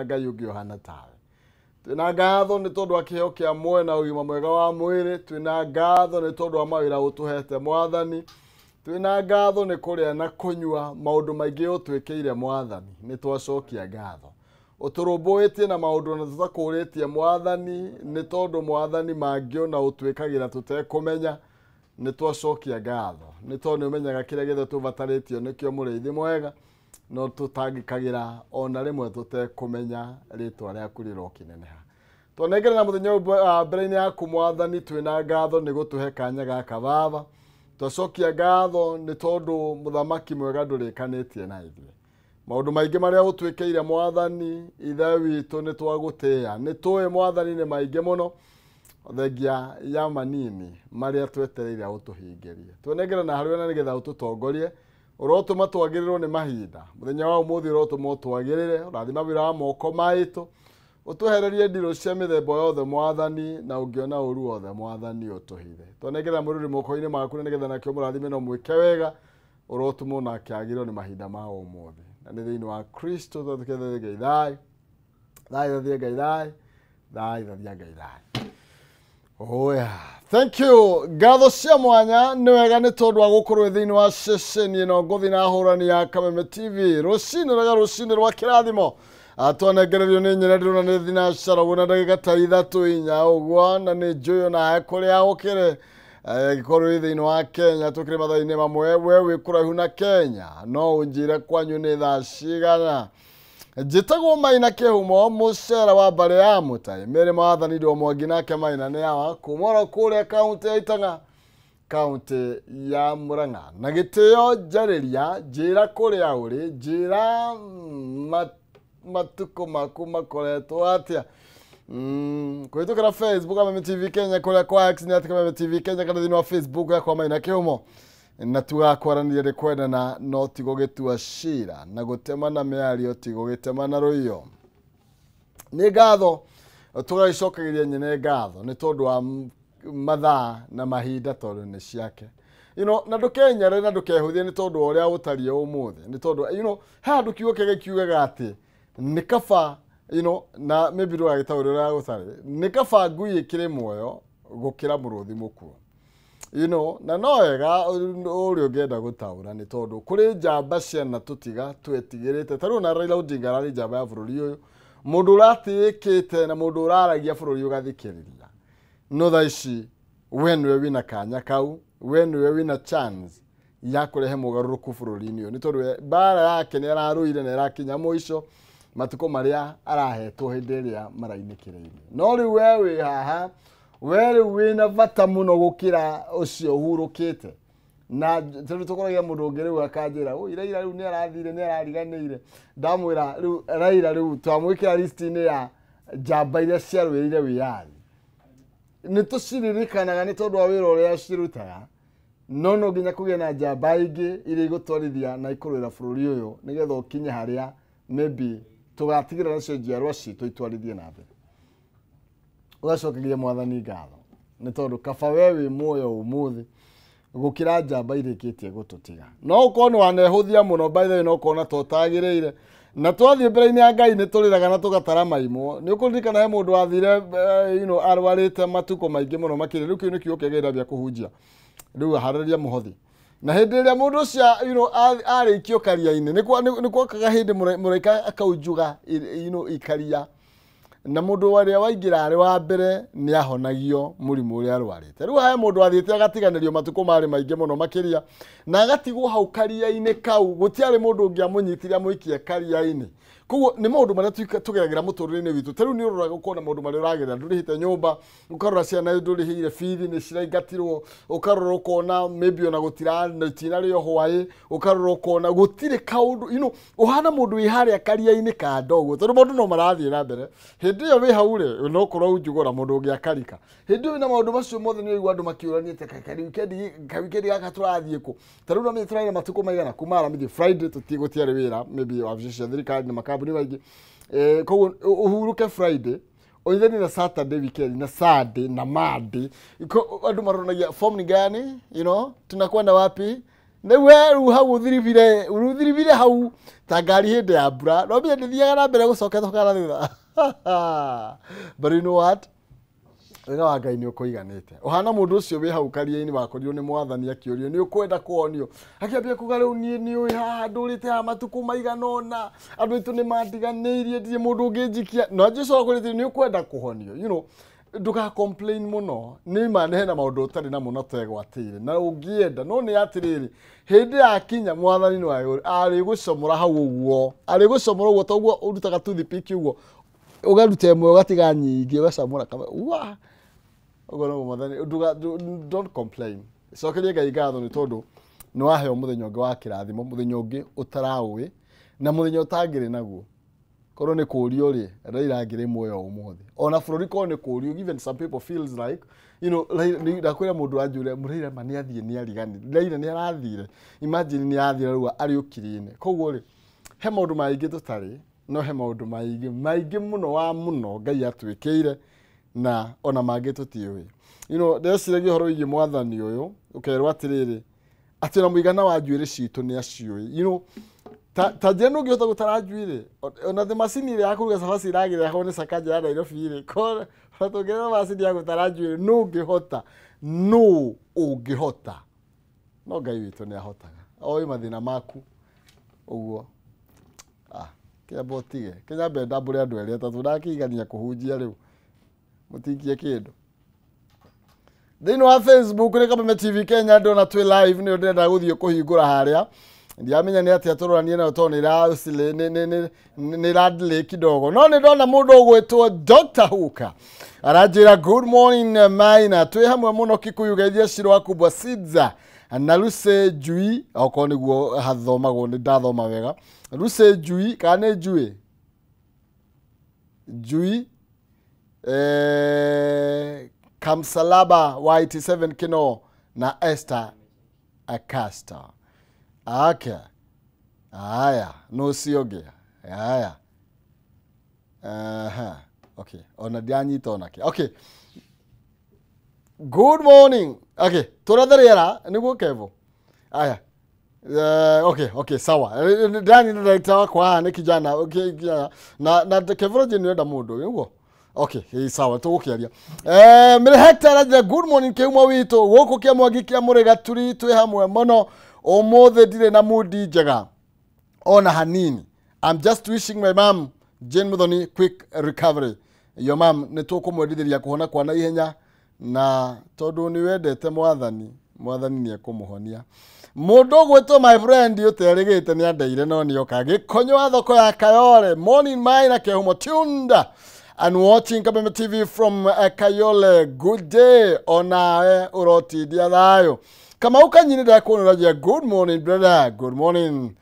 Ngai ũngĩ ũhana tawe. Twĩna ngatho nĩ tondũ wa kĩheo kĩa muoyo na ũgima mwega wa mwĩrĩ. Twĩna ngatho nĩ tondũ wa mawĩra ũtũhete, Mwathani. Twĩna ngatho nĩ kũrĩa na kũnyua, maũndũ maingĩ ũtwĩkĩire, Mwathani. Nĩ twacokia ngatho. Ũtũrũmbũĩtie na maũndũ na tũtakũrĩtie, Mwathani, nĩ tondũ, Mwathani, mangĩ ona ũtwĩkagĩra tũtekũmenya. Nĩ twacokia ngatho nĩ tondũ nĩ ũmenyaga kĩrĩa gĩothe tũbatarĩtio nĩkĩo, mũrĩithi mwega, no tũtangĩkagĩra ona rĩmwe tũtekũmenya. Rĩtwa rĩaku rĩrokĩneneha. Twanengerera mũthenya ũyũ mbere-inĩ yaku, Mwathani. Twĩna ngatho nĩ gũtũhe kanya gaka, Baba. Twacokia ngatho nĩ tondũ, mũthamaki mwega, ndũrĩkanĩtie na ithuĩ. Maũndũ maingĩ marĩa ũtwĩkĩire, Mwathani Ithe witũ, nĩ twagũtĩĩa. Nĩ tũĩ, Mwathani, nĩ maingĩ mũno, thengia ya manini marĩa twetereire ũtũhingĩrie. Twenengerana harĩ we na nĩgetha ũtũtongorie. Ũrotũma twagĩrĩrwo nĩ mahinda mũthenya wa ũmũthĩ, ũrotũma ũtwagĩrĩre, ũrathima wĩra wa moko maitũ, ũtwehererie ndirũ cia mĩthemba yothe, Mwathani, na ũngĩona ũru wothe, Mwathani, ũtũhithe. Twanengera mũrũri moko-inĩ maku na nĩgetha nakĩo mũrathime na ũmwĩke wega. Ũrotũma onake agĩrĩrwo nĩ mahinda ma ũmũthĩ, na nĩ thĩinĩ wa Kristo twatũkethe. Ngai thayũ, thayũ thathie, Ngai thayũ, thayũ thathia, Ngai thayũ. Oh yeah. Thank you. Ngatho cia mwanya nĩ wega nĩ tondũ wa gũkorwo thĩinĩ wa ceceni ĩno ngũthi na hũrani ya Kameme TV. Rũcinĩ rwega, rũcinĩ rwa kĩrathimo. Twanengererio nĩ nyene ndĩrona nĩ thinacara ũguo na ndagĩka ta 3, 4 ũguo, na nĩ njũĩ onawe kũrĩa ũkĩrĩ. Angĩkorwo wĩ thĩinĩ wa Kenya, tũkĩrĩ mathaa-inĩ mamwe. We wĩ kũraihu na Kenya, no ũnjĩre kwanyu nĩ thaa cigana. Njĩtagwo Maina Kĩhumo, mũcera wa mbarĩ ya Mũtai mĩrĩ Mwathani ndo mwangi nake Maina nĩ awa kuma oro kũrĩa kaũntĩ ya Itang'a, kaũntĩ ya Murang'a. Na gĩtĩo njarĩria, njĩra kũrĩa ũrĩ, njĩra matukũ maku makoretwo atĩa. Kũhĩtũkĩra Facebook Kameme TV Kenya, kũrĩa kwa X nĩ @Kameme TV Kenya, kana thĩinĩ wa Facebook yakwa Maina Kĩhumo, na tugakwaranĩria. Nĩ kwendana no ti gũgĩtua cira, na gũtemana mĩario ti gũgĩtemana rũiyo. Nĩ ngatho tũgagĩcokagĩria nyene ngatho nĩ tondũ wa mathaa na mahinda, tondũ nĩ ciake. Na ndũkenyere na ndũkehũthie nĩ tondũ wa ũrĩa ũtariĩ ũmũthĩ, nĩ tondũ he handũ kiugo kĩngĩ kiugaga atĩ nĩ kaba na maybe ndũgagĩtaũra ũrĩa gũtarĩ, nĩ kaba ngui ĩkĩrĩ muoyo gũkĩra mũrũthi mũkuo. Na no wega ũrĩa ũngĩenda gũtaũra, nĩ tondũ kũrĩ njamba ciana tũtiga twetigĩrĩte. Ta rĩu na Raila Odinga ararĩ njamba ya bũrũri ũyũ, mũndũ ũratĩĩkĩte na mũndũ ũraragia bũrũri ũgathikĩrĩria. No thaa ici we nĩwe wĩna kanya kau, we nĩwe wĩna chance ya kũrehe mũgarũrũku bũrũri-inĩ ũyũ, nĩ tondũ mbara yake nĩ ararũire na ĩrakinya mũico matukũ marĩa arahetwo hĩndĩ ĩrĩa marainĩkĩrĩirie. No rĩu we wĩ haha, we rĩu wĩna bata mũno gũkĩra ũcio ũhurũkĩte. Na tondũ tũkoragia mũndũ ũngĩ rĩu akanjĩra, "Ũ Raila rĩu nĩ arathire, nĩ arariganĩire." Ndamwĩra rĩu Raila rĩu twamwĩkĩra list-inĩ ya njamba iria ciarũĩrĩire wĩyathi, nĩ tũciririkanaga nĩ tondũ wa wĩra ũrĩa cirutaga, no no nginya kũgĩe na njamba ingĩ iria igũtwarithia na ikũrũĩra bũrũri ũyũ nĩgetha ũkinye harĩa maybe tũgatigĩra nacio njiarwa citũ itwarithie na mbere. Ũgacokeria Mwathani ngatho nĩ tondũ kaba we wĩ muoyo ũmũthĩ gũkĩra njamba irĩkĩtie gũtũtiga. No ũkorwo nĩ wanehũthia mũno, by the way, no ũkona ta ũtagĩrĩire. Na twathiĩ mbere-inĩ ya Ngai nĩ tũrĩraga na tũgatara maimwo. Nĩ ũkũririkana he mũndũ wathire arwarĩte matukũ maingĩ mũno makĩria. Rĩu kĩu nĩ kiugo kĩagĩrĩra gĩa kũhunjia. Rĩu harĩria mũhothi na hĩndĩ ĩrĩa mũndũ ũcio arĩkio karia-inĩ, nĩ gwokaga hĩndĩ mũraika akaunjuga ikaria, na mũndũ ũrĩa waingĩra arĩ wa mbere nĩ ahonagio mũrimũ ũrĩa arwarĩte. Rĩu he mũndũ athiĩte agatiganĩrio matukũ marĩ maingĩ mũno makĩria, na agatigwo hau karia-inĩ kau. Gũtiarĩ mũndũ ũngĩ amũnyitire amũikie karia-inĩ. Koguo nĩ maũndũ marĩa tũgeragĩra mũtũrĩre-inĩ witũ. Ta rĩu nĩ ũroraga ũkona maũndũ marĩa ũragerera, ndũrĩhĩte nyũmba, ũkarora ciana ndũrĩhĩire bithi nĩ ciraingatirwo, ũkarora ũkona maybe ona gũtinarĩo hwaĩ, ũkarora ũkona gũtirĩ kaũndũ, ũhana mũndũ wĩ harĩa karia-inĩ ka ndogo, tondũ maũndũ no marathiĩ na mbere. Hĩndĩ ĩyo wĩ hau rĩ, no kũrwo unjugũra mũndũ ũngĩ akarika. Hĩndĩ ĩyo na maũndũ macio mothe nĩ ũigua andũ makĩũrania ka weekend gaka tũrathiĩ kũ. Ta rĩu no tũraire matukũ maigana kuma Aramithi, Friday gũtiarĩ wĩra, maybe wabici cia thirikari na makambuni maingĩ. Koguo ũhurũke Friday, ũnyithanie na Saturday, weekend na Sunday na Monday. Andũ maronagia form ni gani, tunakwenda wapi. Nĩ we rĩu hau ũthiribire, ũthiribire hau ta ngari hĩndĩ ya mbura. No mbia ndĩthiaga na mbere gũcoka coka na thutha. But you know what? Wega wa Ngai nĩ ũkũiganĩte. Ũhana mũndũ ũcio wĩ hau karia-inĩ wakorirwo nĩ mwathani akĩũrio nĩ ũkwenda kũhonio. Akĩambia kuga rĩu niĩ nĩ ũĩ haha ndũrĩte haha matukũ maigana ũna, andũ aitũ nĩ mandiganĩirie, ndirĩ mũndũ ũngĩnjikia. Na Jesũ akwĩrĩte nĩ ũkwenda kũhonio. You know, ndũga complain mũno. Nĩ ma nĩ hena maũndũ ũtarĩ namo na ũtegwatĩire na ũngĩenda, no nĩ atĩrĩrĩ, hĩndĩ yakinya mwathani nĩ arĩgũcomora hau ũguo, arĩgũcomora ũguo toguo ũrutaga toothpick ũguo, ũgaruta ĩmwe ũgatiga nyingĩ ũgacamũra kama wa ũguo noguo mwathani. Don't complain. Cokeria Ngai ngatho nĩ tondũ nĩ waheo mũthenya ũngĩ wa kĩrathimo, mũthenya ũngĩ ũtaraũĩ na mũthenya ũtangĩrĩ naguo. Korwo nĩ kũũrio rĩ, Raila angĩrĩ muoyo ũmũthĩ. Ona bũrũri korwo nĩ kũũrio, even some people feels like, you know, ndakwĩra mũndũ anjũre, Raila ma nĩ athiĩ nĩ arigani. Raila nĩ arathire. Imagine nĩ arathire rĩu arĩ ũkiri-inĩ. Koguo rĩ, he maũndũ maingĩ tũtarĩ, no he maũndũ maingĩ, maingĩ mũno wa mũno Ngai atwĩkĩire na ona mangĩ tũtiũĩ. You know, ndeciragia ũhoro wĩgiĩ mwathani ũyũ, ũkerwo atĩrĩrĩ, atĩ ona mũigana wa njuĩrĩ citũ nĩ aciũĩ. You know, ta njĩra nĩ ũngĩhota gũtara njuĩrĩ, ona the macini ĩrĩa ya kũruga cabaci ĩragĩrĩra ho nĩ Sakaja ya Nairobi rĩ, korwo ona tũngĩrora macini ya gũtara njuĩrĩ, nũ ũngĩhota? Nũ ũngĩhota? No Ngai witũ nĩ ahotaga. Oĩ mathĩna maku ũguo. Kĩamba ũtige. Kĩnyambe ndambũre andũ erĩ atatũ, ndakĩigania kũhunjia rĩu. Mũtikie kĩndũ. Thĩinĩ wa Facebook nĩ Kameme TV Kenya ndona twĩ live, nĩ ndĩrenda gũthiĩ kũhingũra harĩa. Ndiramenya nĩ atĩa tũroranie nayo tondũ nĩ ĩra kidogo. No nĩ ndona mũndũ ũgwĩtwo Dr. Hooker. Aranjĩra good morning Maina, twĩ hamwe mũno Kikuyu, geithia Shiro wa Kubwa Sidza na Ruse Njui, okorwo nĩguo hathomagwo nĩ ndathoma wega. Ruse Njui kana nĩ Njui? Njui Kamsalaba wa 87 Kino na Esther Akasta. Okay. Aya, no ũcio. Aya. Aha. Okay. Ona ndianyita onake. Okay. Good morning. Okay, tũrathe rĩera nĩguo Kevo. Aya. Okay, sawa. Ndani director wakwa haha nĩ kijana, okay, kijana. Na Kevo nĩ enda mũndũ, nĩguo? Okay, sawa, tũgũkĩaria. Mĩrĩ Hector aranjĩra good morning kĩhumo witũ, gũkũ kĩa Mwangi kĩa Mũrĩga tũri twĩ hamwe mũno. Ũmũthĩ ndirĩ na mudi njega ona hanini. I'm just wishing my mom Jane Muthoni quick recovery. Your mom nĩ tũkũmwendithĩria kũhona kwa naihenya, na tondũ nĩ wendete mwathani, mwathani nĩ ekũmũhonia. Mũndũ ũgwĩtwo my friend ũterĩgĩte nĩ andeire no nĩoka. Gĩkonyo wa thoko ya Kayole, morning Maina Kĩhumo tuned and watching Kameme TV from Kayole. Good day onawe ũrotindia thayũ. Kamau Kanyini ndakuoneragia good morning brother, good morning.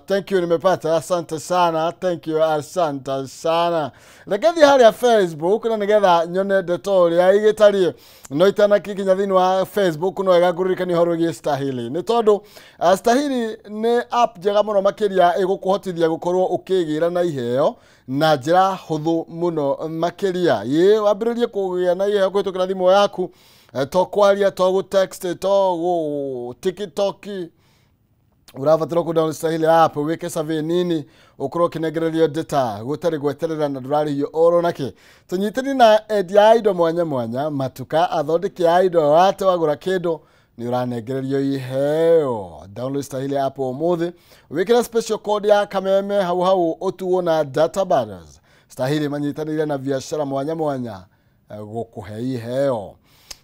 Thank you, nimepata, asante sana, thank you, asante sana. Reke thiĩ harĩa Facebook na nĩgetha nyone ndeto ũrĩa igĩtariĩ. No itanakinya thĩinĩ wa Facebook no wega ngũririkanie ũhoro wĩgiĩ Stahili. Nĩ tondũ Stahili nĩ app njega mũno makĩria ĩgũkũhotithia gũkorwo ũkĩgĩra na iheo na njĩra hũthũ mũno makĩria. Ĩ wambĩrĩrie kũgĩa na iheo kũhĩtũkĩra thimũ yaku, to kwaria, to gũ text, to gũ TikTok. Ũrabatara kũ download Stahili app, wĩke survey nini, ũkorwo ũkĩnengererio data gũtarĩ gweterera na ndũrarĩhio oro nakĩ. Tũnyitani na endia a indo mwanya mwanya, matuka, athondeki a indo, wate wagũra kĩndũ nĩ ũranengererio iheo. Download Stahili app ũmũthĩ, wĩkĩre special code ya Kameme hau hau ũtuo na data bundles. Stahili manyitanĩire na biacara mwanya mwanya gũkũhe iheo.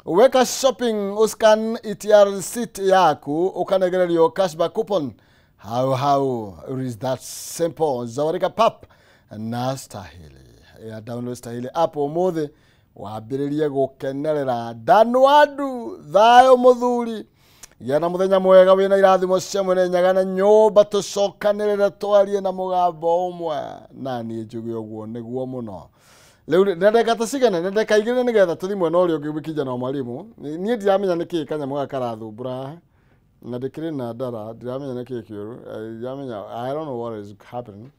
Weka shopping uscan ETR receipt yaku ukanegererio cashback coupon hau hau. It is that simple. Zawarika pap na Stahili. Ya download Stahili app ũmũthĩ wambĩrĩrie gũkenerera. Danwadu thayũ mũthuri, gĩa na mũthenya mwega wĩna irathimo cia mwene Nyaga na nyũmba, tũcokanĩrĩre twarie na mũgambo ũmwe na niĩ njuge ũguo nĩguo mũno. Rĩu nĩ ndeka ta cigana, nĩ ndeka igĩrĩ nĩgetha tũthiĩ mwena ũrĩa ũngĩ kijana wa mwalimu. Niĩ ndiramenya nĩkĩĩ kanyamũ gaka karathumbũra haha, na ndĩkĩrĩ na ndara, ndiramenya nĩkĩĩ kĩũru, ndiramenya, I don't know what is happening.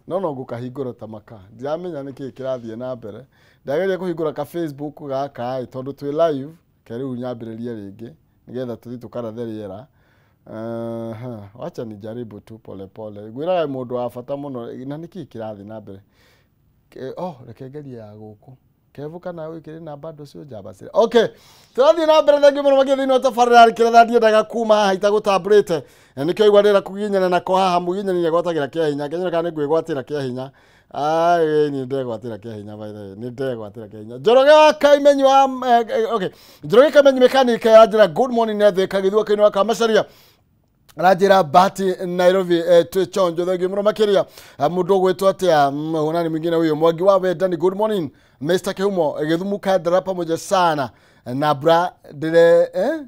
No no ngũkahingũra ta maka, ndiramenya nĩkĩĩ kĩrathiĩ na mbere. Ndageria kũhingũra ka Facebook gaka ĩ, tondũ twĩ live, ke rĩu nyambĩrĩrie rĩngĩ nĩgetha tũthiĩ tũkarathe rĩera. Wacha nijaribu tu polepole. Ngwĩraga mũndũ wa bata mũno na nĩkĩ kĩrathiĩ na mbere. Oh, reke ngerie ya gũkũ. Kevu kana wikiri na bado sio njamba cire. Okay, tũrathiĩ na mbere thengiũ mũno makĩria thĩinĩ wa tabarĩra kĩrĩa ndiendaga kuma haha itagũtambũrĩte. Na nĩkĩo igua ndĩrenda kũgiginyana nako haha mũgiginyani nĩagwatagĩra kĩa hinya. Ngenyora kana nĩngwĩgwatĩra kĩa hinya. Ai, nĩ ndegwatĩra kĩa hinya by the way. Nĩ ndegwatĩra kĩa hinya. Njoroge wa Kaimenyi wa okay. Njoroge Kaimenyi mechanic anjĩra good morning nethe kagithua kainĩ wa Kamacaria. Ranjĩra Bahati Nairobi twĩ chonjo thengiũ mũno makĩria. Mũndũ ũgwĩtwo atĩa nani mwingine huyo Mwangi wa Wendani good morning Mr. Kihumo Gĩthumu Kandara pamoja sana na bra ndĩre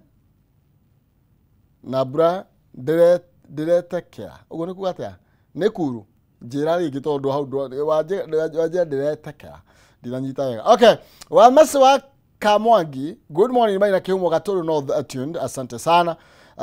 na bra ndĩre ndĩretekera ũguo nĩ kuga atĩa nĩ kuru njĩra rĩngĩ tondũ hau wanjĩra ndĩretekera ndinanyita wega. Okay, wa Masi wa Kamwangi good morning Maina Kihumo Gatũrũ North attuned asante sana.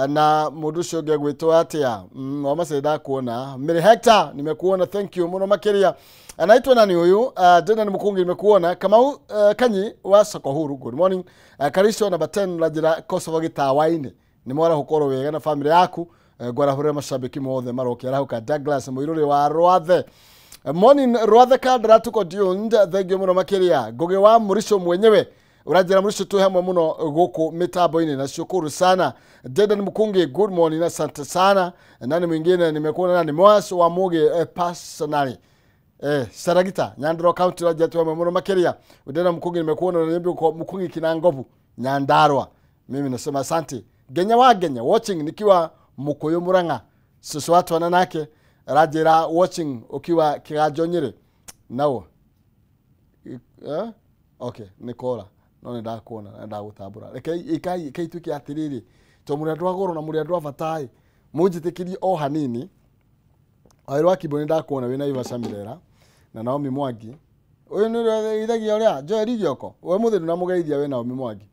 Na mũndũ ũcio ũngĩ agwĩtwo atĩa Wamase ndakuona Mary Hector nimekuona thank you mũno makĩria. Anaitwa nani huyu Dedan Mukungi nimekuona Kamau Kanyi wa Soko Huru good morning. Karisho namba 10 Rajira Kosovo gĩtawa-inĩ nĩ mwarahũkorwo wega na family yaku. Ngwarahũrĩra mashabiki mothe marokĩarahũka Douglas Mũirũrĩ wa Rwathe morning Rwathe Kandara tuko tuned thank you mũno makĩria. Ngũgĩ wa Mũrico mwenyewe uranjĩra Mũrico twĩ hamwe mũno gũkũ mitambo-inĩ na shukuru sana. Dedan Mukungi good morning asante sana. Nani mwingine nimekuona nani Mwaso wa Muge personally Saragita Nyandarua County uranjĩra twĩ hamwe mũno makĩria. Dedan Mukungi nimekuona na niambia uko Mukungi Kinangovu Nyandarua. Mimi nasema asante. Genya wa Genya watching nikiwa Mukuyu Murang'a. Susu watu wananake ranjĩra watching ukiwa Kiganjo Nyĩrĩ. Nao okay nikora no nĩ ndakuona na ndagũtambũra. Reke ikai ituĩke atĩrĩrĩ to mũrĩ andũ a goro na mũrĩ andũ a bata ĩ mũnjĩtĩkĩrie o hanini. Wawĩra wa Kimbo nĩ ndakuona wĩna Ivasha Mirera na Naomi Mwangi. Ũyũ nĩ ũrĩa ithagia ũrĩa Joel Gioko we mũthĩ ndũnamũgeithia wĩ Naomi Mwangi.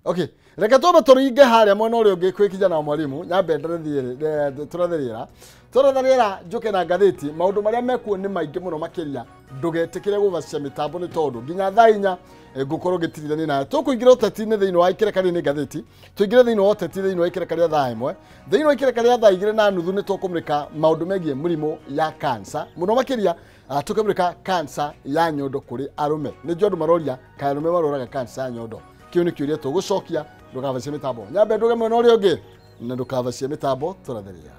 Okay, reke twambe tũringe harĩa mwena ũrĩa ũngĩ kwĩ kijana wa mwalimu nyambe tũrathe rĩera njũke na ngathĩti maũndũ marĩa mekuo nĩ maingĩ mũno makĩria ndũgetĩkĩre gũbacia mĩtambo nĩ tondũ nginya thaa inya ngũkorwo ngĩtirithania nawe. Tũkũingĩra ũteti-inĩ thĩinĩ wa ikereka rĩrĩ nĩ ngathĩti tũingĩre thĩinĩ wa ũteti thĩinĩ wa ikereka rĩa thaa ĩmwe thĩinĩ wa ikereka rĩa thaa igĩrĩ na nuthu nĩ tũkũmũrĩka maũndũ megiĩ mũrimũ ya cancer mũno makĩria tũkĩmũrĩka cancer ya nyondo kũrĩ arũme. Nĩ njũĩ andũ maroria kana arũme maroraga cancer ya nyondo. Kĩu nĩ kĩũria tũgũcokia ndũkabacie mĩtambo nyambe ndũge mwena ũrĩa ũngĩ na ndũkabacie mĩtambo tũratheria.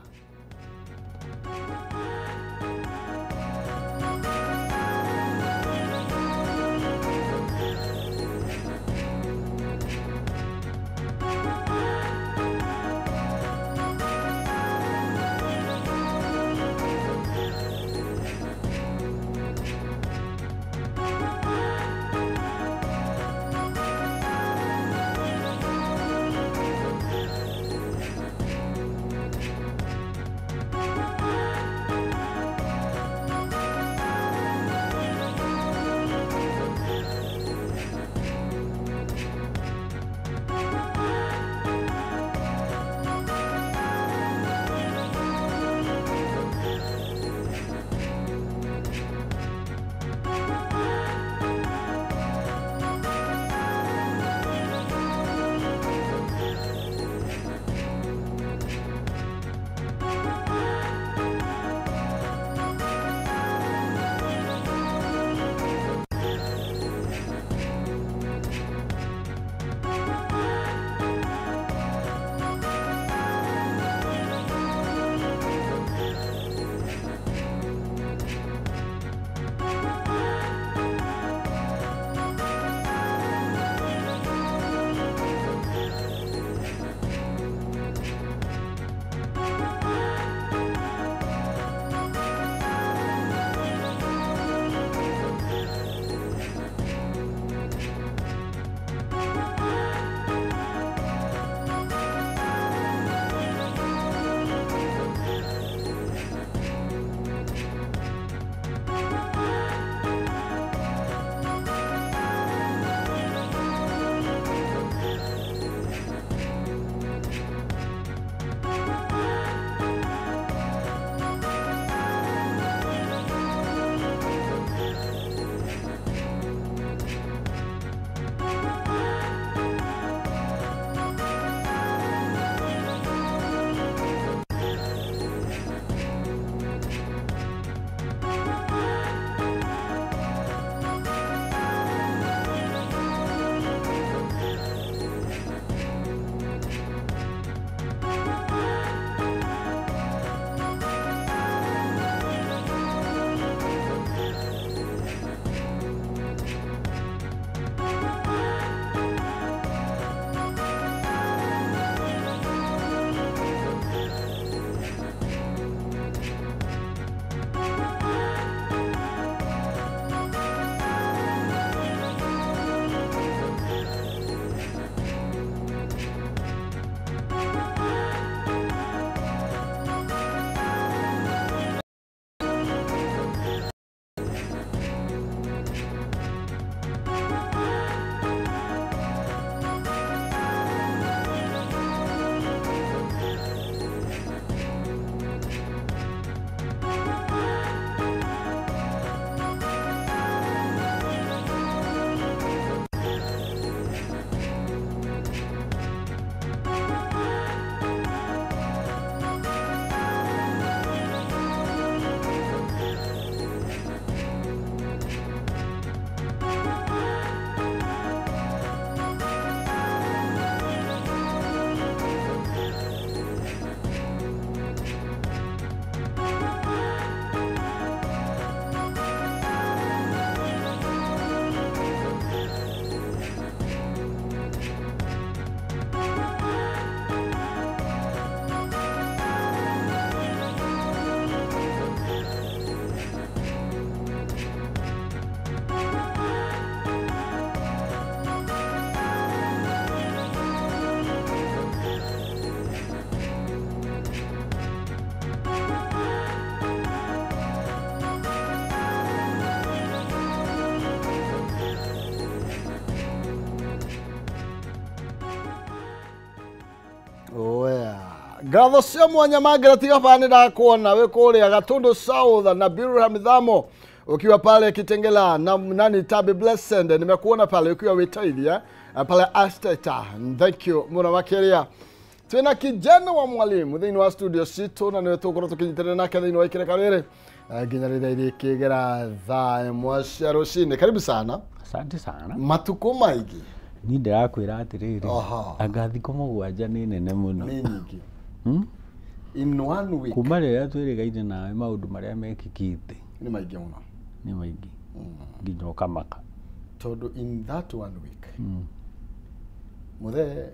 Ngatho cia mwanya Margaret Gabana ndakuona we kuria Gatundu South na Birra Mithamo ukiwa pale Kitengela na nani Tabi Blessed nimekuona pale ukiwa Witaithia pale Asteta. Thank you muno makiria. Twina kijana wa mwalimu thĩinĩ wa studio citũ na nĩwe tũgũkorwo tũkĩnyitanĩra nake thĩinĩ wa ikereka rĩrĩ nginya rĩrĩa irĩkĩgera thaa ĩmwe cia rũcinĩ. Karibu sana. Asante sana. Matukũ maingĩ. Ni ndĩrakwĩra atĩrĩrĩ, anga thikũ 7 nĩ nene mũno. Nĩ nyingĩ. In one week. Kuma rĩrĩa twĩrĩgaine nawe maũndũ marĩa mekĩkĩte nĩ maingĩ mũno. Nĩ maingĩ. Nginya ũkamaka. Tondũ in that one week mũthee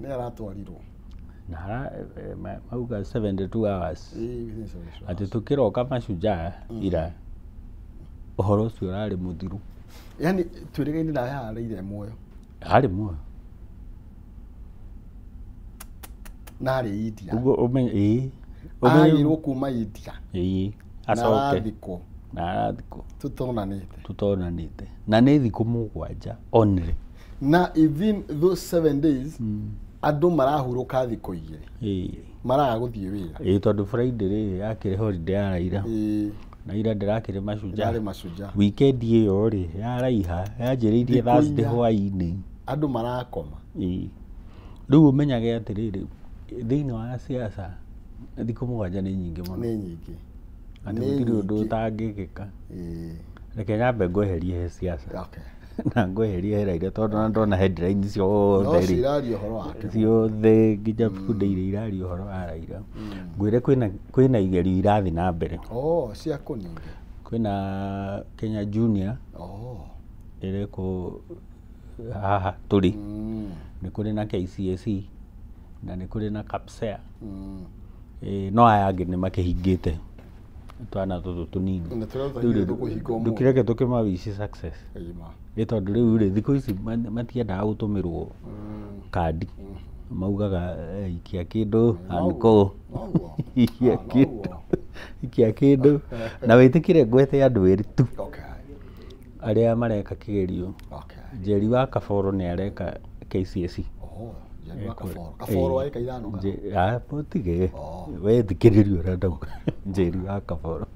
nĩ aratwarirwo. Na mauga 72 hours. Atĩ tũkĩroka Mashujaa ira ũhoro ũcio ũrarĩ mũthiru. Yani twĩrĩgaine nawe harĩire muoyo. Harĩ muoyo. Na arĩ India. Ũguo ũmenye ĩĩ. Agĩrwo kuma India. Ĩĩ. Acoke. Na arathikwo. Tũtonanĩte. Na nĩ thikũ 7 only. Na even those 7 days andũ marahurũka thikũ 2. Ĩĩ. Maraga gũthiĩ wĩra. Ĩĩ tondũ Friday rĩ yakĩrĩ holiday ya Raila. Ĩĩ. Na ira ndĩrakĩrĩ Mashujaa. Ndĩrarĩ Mashujaa. Weekend ĩyo rĩ yaraiha yanjĩrĩirie Thursday hwaĩ-inĩ. Andũ marakoma. Ĩĩ. Rĩu ũmenyage atĩrĩrĩ thĩinĩ wa siasa thikũ 7 nĩ nyingĩ mũno. Nĩ nyingĩ. Atĩ gũtirĩ ũndũ ũtangĩkĩka. Ĩĩ. Reke nyambe ngweherie he siasa. Okay. Na ngweherie he Raila tondũ ndona headline ciothe rĩ. Ciraria ũhoro wake. Ciothe nginya bunda iria iraria ũhoro wa Raila. Ngwĩre kwĩna igerio irathiĩ na mbere. Oh, cia kũ ningĩ? Kwĩna Kenya Junior. Oh. Ĩrekwo haha tũrĩ. Nĩ kũrĩ na KCSE na nĩ kũrĩ na KAPSEA. No aya angĩ nĩ makĩhingĩte twana tũtũ tũnini. Ndũkĩreke tũkĩmawici success. Ĩ tondũ rĩu rĩ thikũ ici matiendaga gũtũmĩrwo kandi. Maugaga ikia kĩndũ anko. Ikia kĩndũ. Ikia kĩndũ. Na wĩtĩkĩre ngwete andũ erĩ tu. Arĩa mareka kĩgerio. Njeri wa Kaboro nĩ areka KCSE. Njeri wa Kaboro. Kaboro wa ĩka 5 kana? Ũtige. We thikĩrĩria ũrĩa ndauga. Njeri wa Kaboro.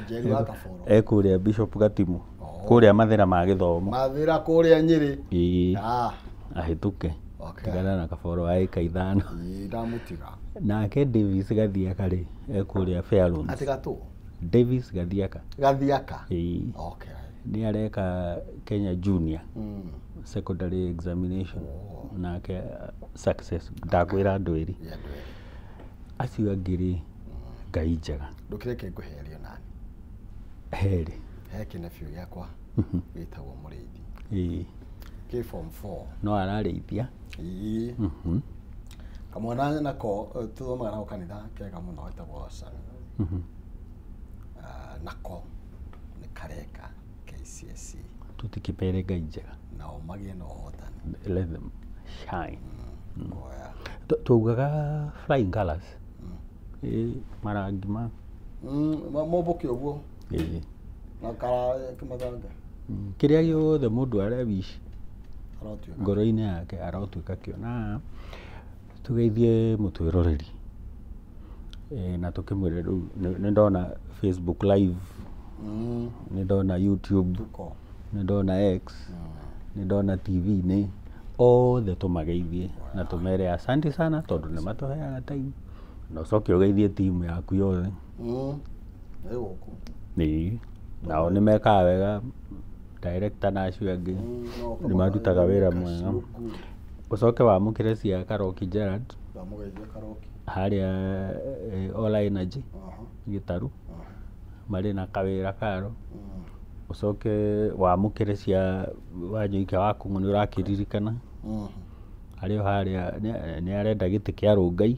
Njeri wa Kaboro. E kũrĩa Bishop Gatimu. Kũrĩa Mathĩra ma gĩthomo. Mathĩra kũrĩa Nyĩrĩ. Ĩĩ. Ahĩtũke. Tigana na Kaboro wa ĩka 5. Ĩĩ ndamũtiga. Nake Davis Gathiaka rĩ e kũrĩa Fairlands. Atĩ gatũ? Davis Gathiaka. Gathiaka? Ĩĩ. Okay. Nĩ areka Kenya Junior secondary examination. Nake success ndakwĩra andũ erĩ. Acio angĩ rĩ Ngai njega. Ndũkĩreke ngũherie nani. Herĩ. He kĩnebio gĩakwa gĩtagwo Mũrĩithi. Ĩĩ. Kĩ form 4. No ararĩithia. Ĩĩ. Kamwana nako tũthomaga nako kanitha kega mũno getagwo Sami. Nako nĩ kareka KCSE. Tũtikĩpere Ngai njega. Nao magĩe na ũhotani. Let them shine. Twaugaga flying colours. Ĩĩ marangi ma mombũke ũguo. Ĩĩ. Na kara kĩmathanga. Kĩrĩa gĩothe mũndũ arewish ngoro-inĩ yake arotuĩka kĩo. Na tũgeithie mũtwĩroreri na tũkĩmwĩre rĩu nĩ ndona Facebook live, nĩ ndona YouTube, nĩ ndona X, nĩ ndona TV-inĩ, othe tũmageithie na tũmere asante sana tondũ nĩ matũheaga time. Na ũcoke ũgeithie timu yaku yothe. Ĩ gũkũ. Ĩĩ. Nao nĩ mekaga wega, director na acio angĩ nĩ marutaga wĩra mwega. Ũcoke wamũkĩre cia Karoki Gerard. Ndamũgeithia Karoki. Harĩa Ola Energy Gĩtaru marĩ na kawĩra karo. Ũcoke wamũkĩre cia Wanyoike wa Kũng'ũ nĩ ũrakĩririkana. Harĩ o harĩa nĩ arenda gĩtĩ kĩa Rũngai.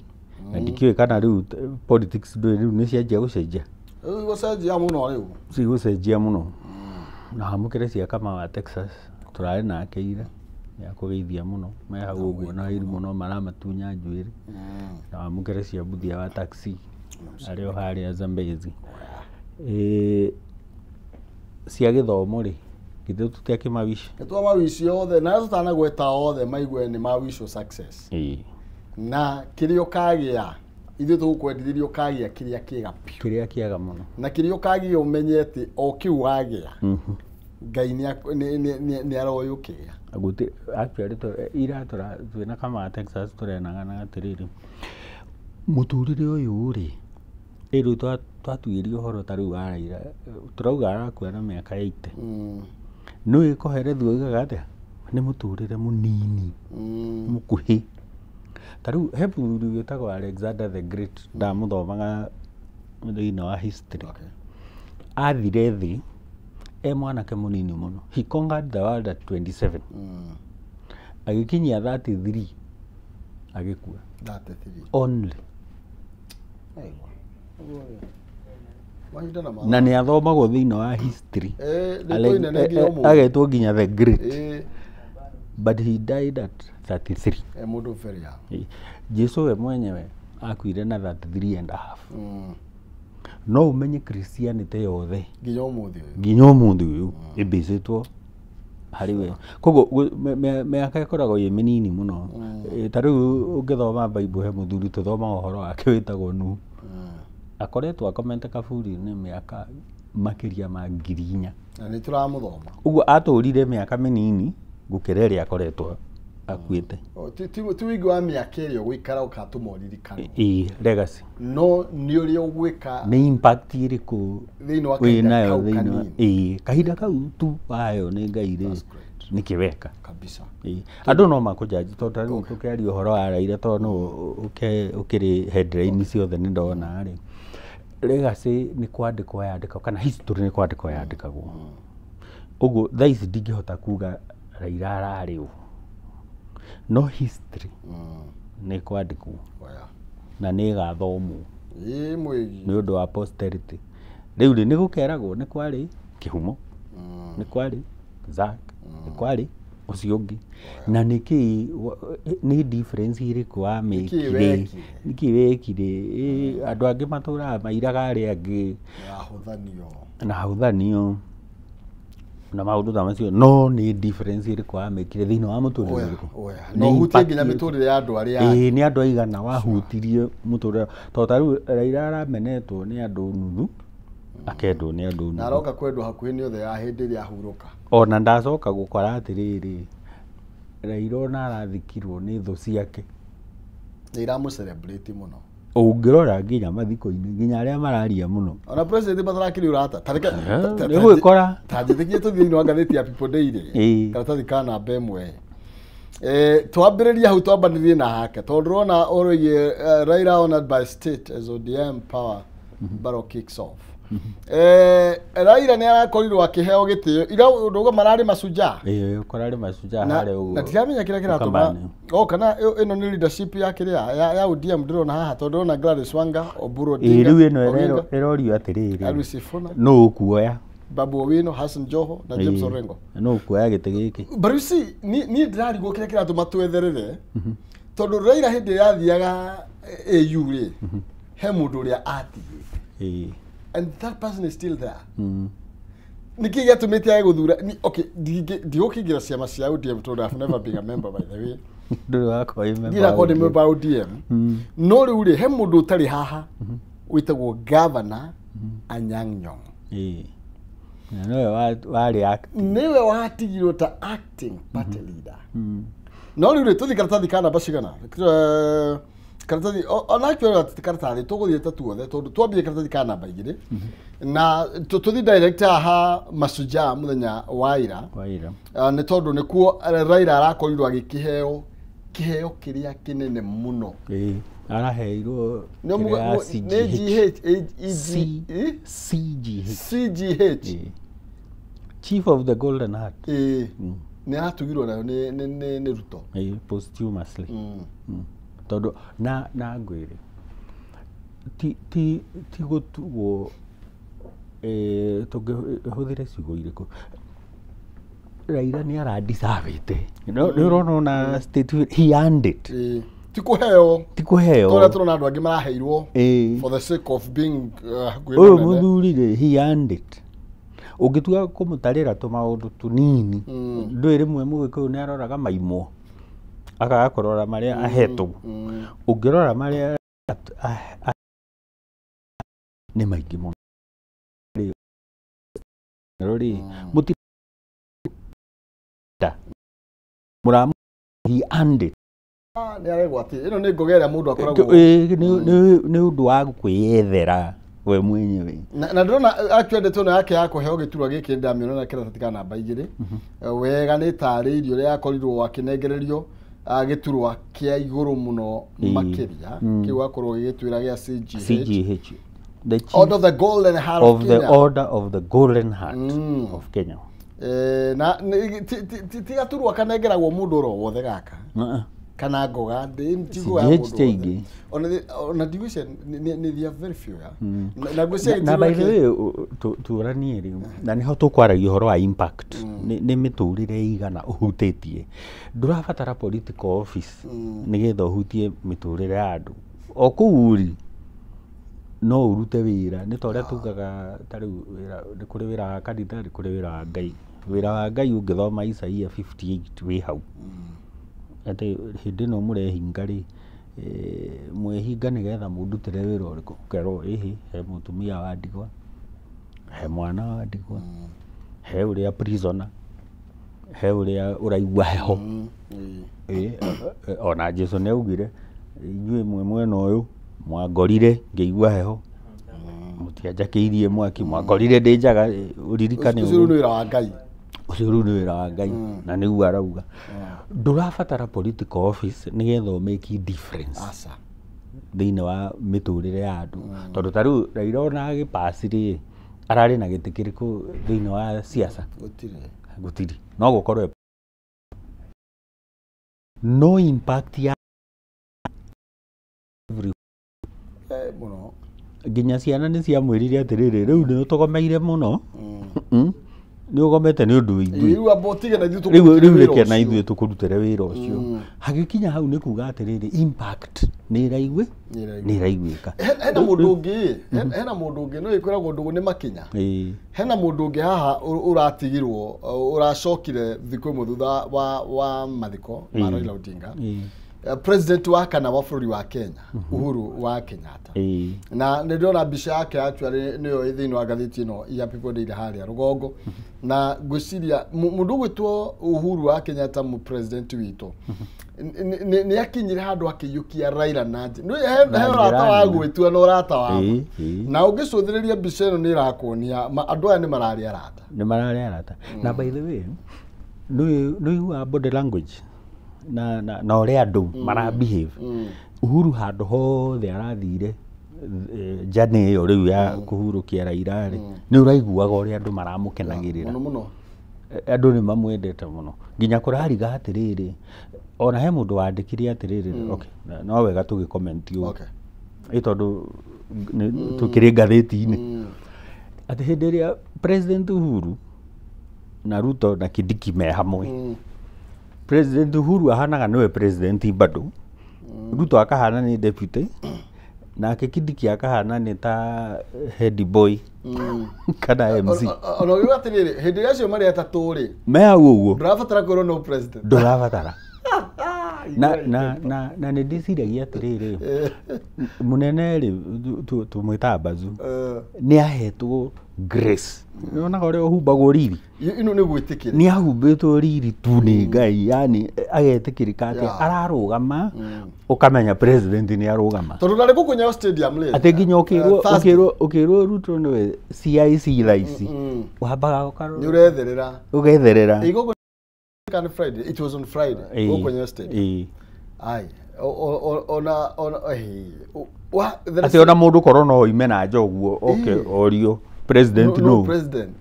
Na ndikĩũĩ kana rĩu politics ndũĩ rĩu nĩ cianjia gũcenjia. Rĩu gũcenjia mũno rĩu. Cigũcenjia mũno. Na wamũkĩre cia Kamau wa Texas tũrarĩ nake ira. Nĩ akũgeithia mũno me hau ũguo na irimũ no maramatunya njuĩrĩ. Na wamũkĩre cia Mbuthia wa taxi arĩ o harĩa Zambezi. Cia gĩthomo rĩ githĩ tũtiakĩmawish? Nĩtwamawish othe na tũtanagweta othe maigue nĩ mawishwo success. Ĩĩ. Na kĩrĩa ũkagĩa Ithuĩ tũgũkwendithĩria ũkagĩa kĩrĩa kĩega biũ. Kĩrĩa kĩega mũno. Na kĩrĩa ũkagĩa ũmenye atĩ o kĩu wagĩa Ngai nĩ aroĩ ũkĩgĩa. Gũtirĩ actually ira twĩna kama Texas tũrenagana atĩrĩrĩ, mũtũrĩre ũyũ rĩ, rĩu twatuĩria ũhoro ta rĩu wa Raila, tũrauga arakua na mĩaka 80. Nĩũĩ Kohelethu oigaga atĩa? Nĩ mũtũrĩre mũnini, mũkuhĩ. Ta rĩu he mũthuri wĩtagwo Alexander the Great, ndamũthomaga thĩinĩ wa history. Athire thĩ e mwanake mũnini mũno. He conquered the world at 27. Agĩkinyia 33 agĩkua. 33. Only. Aigua. Mahinda na Na nĩ athomagwo thĩinĩ wa history. Rĩtwa inene nginya ũmũthĩ. Agetwo nginya the Great. But he died at 33. E mũndũ very young. Jesu we mwenyewe akuire na 33 and a half. No ũmenye Christianity yothe nginya ũmũthĩ ũyũ. Nginya ũmũthĩ ũyũ ĩmbĩcĩtwo harĩ we. Koguo mĩaka ĩkoragwo ĩ mĩnini mũno. Ta rĩu ũngĩthoma Bible he mũthuri tũthomaga ũhoro wake wĩtagwo Nuhu. Akoretwo akomete kaburi-inĩ mĩaka makĩria ma 4,000. Na nĩ tũramũthoma. Ũguo atũrire mĩaka mĩnini gũkĩra ĩrĩa akoretwo akuĩte. Ti ũingĩ wa mĩaka ĩrĩa ũgũikara ũgatũma ũririkanwo. Ĩĩ, legacy. No nĩ ũrĩa ũgwĩka Nĩ impact ĩrĩkũ thĩinĩ wa kahinda wĩnayo kau thĩinĩ wa kanini. Ĩĩ, kahinda kau tu wayo nĩ Ngai rĩ, nĩkĩ weka. Kabisa. Ĩĩ, andũ no makũnjanji tondũ ta rĩu tũkĩaria ũhoro wa Raila tondũ nũ ũkĩrĩ headline ciothe nĩ ndona rĩ. Legacy nĩ kwandĩkwo yandĩkagwo kana history nĩ kwandĩkwo yandĩkagwo. Ũguo thaa ici ndingĩhota kuga Raila ararĩ ũ. No history nĩ kwandĩkwo na nĩ ĩgathomwo Ĩĩ mwĩgi. nĩ ũndũ wa posterity. Rĩu rĩ nĩ gũkeragwo nĩ kwarĩ Kĩhumo, nĩ kwarĩ Zack, nĩ kwarĩ ũcio ũngĩ. Na nĩkĩ nĩ difference ĩrĩkũ wamĩkire? Nĩkĩ wekire? Nĩkĩ wekire? Andũ angĩ matũraga mairaga arĩa angĩ. Ahũthanio. Na ahũthanio na maũndũ ta macio, no nĩ difference ĩrĩkũ wamĩkire thĩinĩ wa mũtũrĩre ũrĩkũ? Na ũhutie nginya mĩtũrĩre ya andũ arĩa angĩ. Ĩĩ, nĩ andũ aigana wahutirie mũtũrĩre. Tondũ ta rĩu Raila aramenetwo nĩ andũ nuthu, akendwo nĩ andũ Na nuthu. aroka kwendwo hakuhĩ nĩ othe ya hĩndĩ ĩrĩa ahurũka. Ona ndacoka gũkora atĩrĩrĩ, Raila ona arathikirwo nĩ thũ ciake. Nĩ iramũ-celebrate mũno. Ũngĩrora nginya mathiko-inĩ, nginya arĩa mararia mũno. Ona president matarakĩrĩ ũrata. Ta reke Nĩ gwĩkora. Ta njĩtĩkie tũthiĩ thĩinĩ wa ngathĩti ya People Daily. Karatathi ka namba 1. Twambĩrĩrie hau twambanĩrie na hake tondũ ndĩrona ũrũigie Raila honored by state as ODM power battle kicks off. Raila nĩ arakorirwo akĩheo gĩtĩo ira ndauga mararĩ Mashujaa. Ĩĩ, kũrarĩ Mashujaa Na harĩa ũguo. na ndiramenya kĩrĩa kĩratũma Ukambani. o kana ĩno nĩ leadership ya kĩrĩa ya ODM ndĩrona haha tondũ ndĩrona Gladys Wanga, Oburu Ĩĩ, Odinga, rĩu ĩno Oginga, ĩrorio atĩrĩrĩ, Edwin Sifuna, nũ ũkuoya? Babu Owino, Hassan Joho na James Orengo. Nũ ũkuoya gĩtĩ gĩkĩ? But you see, niĩ ndĩrarigwo kĩrĩa kĩratũma twetherere tondũ Raila hĩndĩ ĩrĩa athiaga AU rĩ, he mũndũ ũrĩa atigĩte. And that person is still there. Nĩkĩ gĩatũmĩte age gũthura? Okay, ndigũkĩingĩra ciama cia ODM tondũ I've never been a member, by the way. Ndũrĩ wakorwo wĩ member Ndirĩ ndakorwo ndĩ wa member wa ODM. No rĩu rĩ, he mũndũ ũtarĩ haha wĩtagwo Governor Anyang' Nyong'o. Ĩĩ. Na nĩwe warĩ acting. Nĩwe watigirwo ta acting party leader. No rĩu rĩ, tũthiĩ karatathi ka namba cigana? Karatathi ona actually ti karatathi tũgũthiĩ ta tuothe tondũ twambie karatathi ka namba 2 na tũthiĩ direct haha Mashujaa mũthenya wa ira. Wa ira. Nĩ tondũ nĩkuo Raila arakorirwo agĩkĩheo kĩheo kĩrĩa kĩnene mũno. Ĩĩ, araheirwo Nĩ kĩrĩa ya nĩ CGH. GH, A, E, G, C, E? CGH. CGH. Ĩĩ. Chief of the Golden Heart. Ĩĩ. Nĩ aratugirwo nayo nĩ Ruto. Ĩĩ, posthumously. Tondũ na ngwĩre ti gũtugwo, tũngĩhũthĩre ciugo irĩkũ, Raila nĩ aradisavĩte. Nĩ ũrona ona state he earned it. Ĩĩ. Ti kũheo. Ti kũheo. Tondũ tũrona andũ angĩ maraheirwo Ĩĩ. for the sake of being hakuhĩ na Ũyũ ũnene. mũthuri rĩ, he earned it. Ũngĩtua kũmũtarĩra tũmaũndũ tũnini, ndũĩ rĩmwe mũgĩkũyũ nĩ aroraga maimwo, akaga kũrora marĩa ahetwo. Ũngĩrora marĩa Nĩ maingĩ mũno. Rĩ mũti mũramu he earned it. Nĩ aregwatia ĩno nĩ ngoga ĩrĩa mũndũ akoragwo nĩ ũndũ wa kwĩyethera we mwenyewe. Na ndĩrona actually ndeto ĩno yake ya kũheo gĩturwa gĩkĩ ndamĩona na kĩratathi ka namba 2 wega nĩ tarĩirio ũrĩa akorirwo akĩnengererio gĩturwa kĩa igũrũ mũno makĩria kĩu akorwo gĩgĩtwĩra gĩa CGH, the Chief Order of the Golden Heart of Kenya. The Order of the Golden Heart of Kenya. Na ti gaturwa kanengeragwo mũndũ oro wothe gaka kana ngoga ndi ya mũndũ ona ndigwĩciria nĩ they are very few ya na ngwĩciria na by the way tũranie rĩ na nĩho tũkwaragia ũhoro wa impact nĩ mĩtũrĩre igana ũhutĩtie. Ndũrabatara political office nĩgetha ũhutie mĩtũrĩre ya andũ o kũu rĩ no ũrute wĩra nĩ ta ũrĩa tugaga ta rĩu nĩ kũrĩ wĩra wa kanitha nĩ kũrĩ wĩra wa Ngai. Wĩra wa Ngai ũngĩthoma Isaia 58 wĩ hau atĩ hĩndĩ ĩno mũrehinga rĩ mwehinga nĩgetha mũndutĩre wĩra ũrĩkũ ũkerwo ĩhĩ he mũtumia wa ndigwa he mwana wa ndigwa he ũrĩa prisoner he ũrĩa ũraigua heho. Ona Jesu nĩ augire inyuĩ mwe mwena ũyũ mwangorire ngĩigua heho mũtianjakĩirie mwaki mwangorire ndĩ njaga ũririkane ũcio nĩ wĩra wa Ngai. Ũcio rĩu nĩ wĩra wa Ngai na nĩguo arauga ndũrabatara political office nĩgetha ũmake difference thĩinĩ wa mĩtũrĩre ya andũ tondũ ta rĩu Raila ona agĩpass rĩ ararĩ na gĩtĩ kĩrĩkũ thĩinĩ wa siasa gũtirĩ no gũkorwo no impact ya mũno nginya ciana nĩ ciamwĩrire atĩrĩrĩ rĩu nĩ ũtũgomeire mũno nĩ ũgomete nĩ ũndũ ithuĩ rĩu reke na ithuĩ tũkũrutĩre wĩra ũcio. Hagĩkinya hau nĩ kuga atĩrĩrĩ impact nĩ ĩraiguĩka. Hena mũndũ ũngĩ hena mũndũ ũngĩ no ĩkwĩragwo ndũgũ nĩ makinya. Hena mũndũ ũngĩ haha ũratigirwo ũracokire thikũ ĩmwe thutha wa mathiko ma Raila Odinga. President wa kana wa bũrũri wa Kenya Uhuru wa Kenyatta na nĩ ndĩrona mbica yake actually nĩyo thĩinĩ wa ngathĩti ĩno ya People Daily harĩa rũgongo na ngwĩciria mũndũ ũgwĩtwo Uhuru wa Kenyatta mu president witũ nĩ akinyire handũ akĩiyũkia Raila na he ũrata wa gwĩtua na ũrata wa na ũngĩcũthĩrĩria mbica ĩno nĩ ĩrakuonia andũ aya nĩ mararĩ arata nĩ mararĩ arata. Na by the way nĩ ũiguaga body language na ũrĩa andũ mara behave Uhuru handũ hothe arathire njane ĩyo rĩu ya kũhurũkia Raila rĩ nĩ ũraiguaga ũrĩa andũ maramũkenagĩrĩra mũno andũ nĩ mamwendete mũno nginya kũrariga atĩrĩrĩ ona he mũndũ wandĩkire atĩrĩrĩ okay no wega tũgĩ-comment ũũ ĩ tondũ tũkĩrĩ ngathĩti-inĩ atĩ hĩndĩ ĩrĩa President Uhuru na Ruto na Kindiki me hamwe President Uhuru ahanaga nĩwe president bado Ruto akahana nĩ deputy nake Kindiki akahana nĩ ta head boy kana MC. Ona ũngĩuga atĩrĩrĩ hĩndĩ ĩrĩa acio marĩ atatũ rĩ me hau ũguo ndũrabatara kwĩrwo no president ndũrabatara na nĩ ndĩciragia atĩrĩrĩ mũnene rĩ tũmwĩtaga Bazu nĩ ahetwo grace nĩwonaga ũrĩa ũhumbagwo riri ĩno nĩ gwĩtĩkĩra nĩ ahumbĩtwo riri tu nĩ Ngai yani agetĩkĩrĩka atĩ ararũgama ũkamenya president nĩ arũgama tondũ ndarĩ gũkũ Nyayo Stadium rĩ atĩ nginya ũkĩrwo Ruto nĩwe CIC thaa ici wambaga ũkarora nĩ ũretherera ũgetherera gũkũ Friday it was on Friday gũkũ Nyayo Stadium ai ona atĩ ona mũndũ korwo no oime na nja ũguo oke orio president no president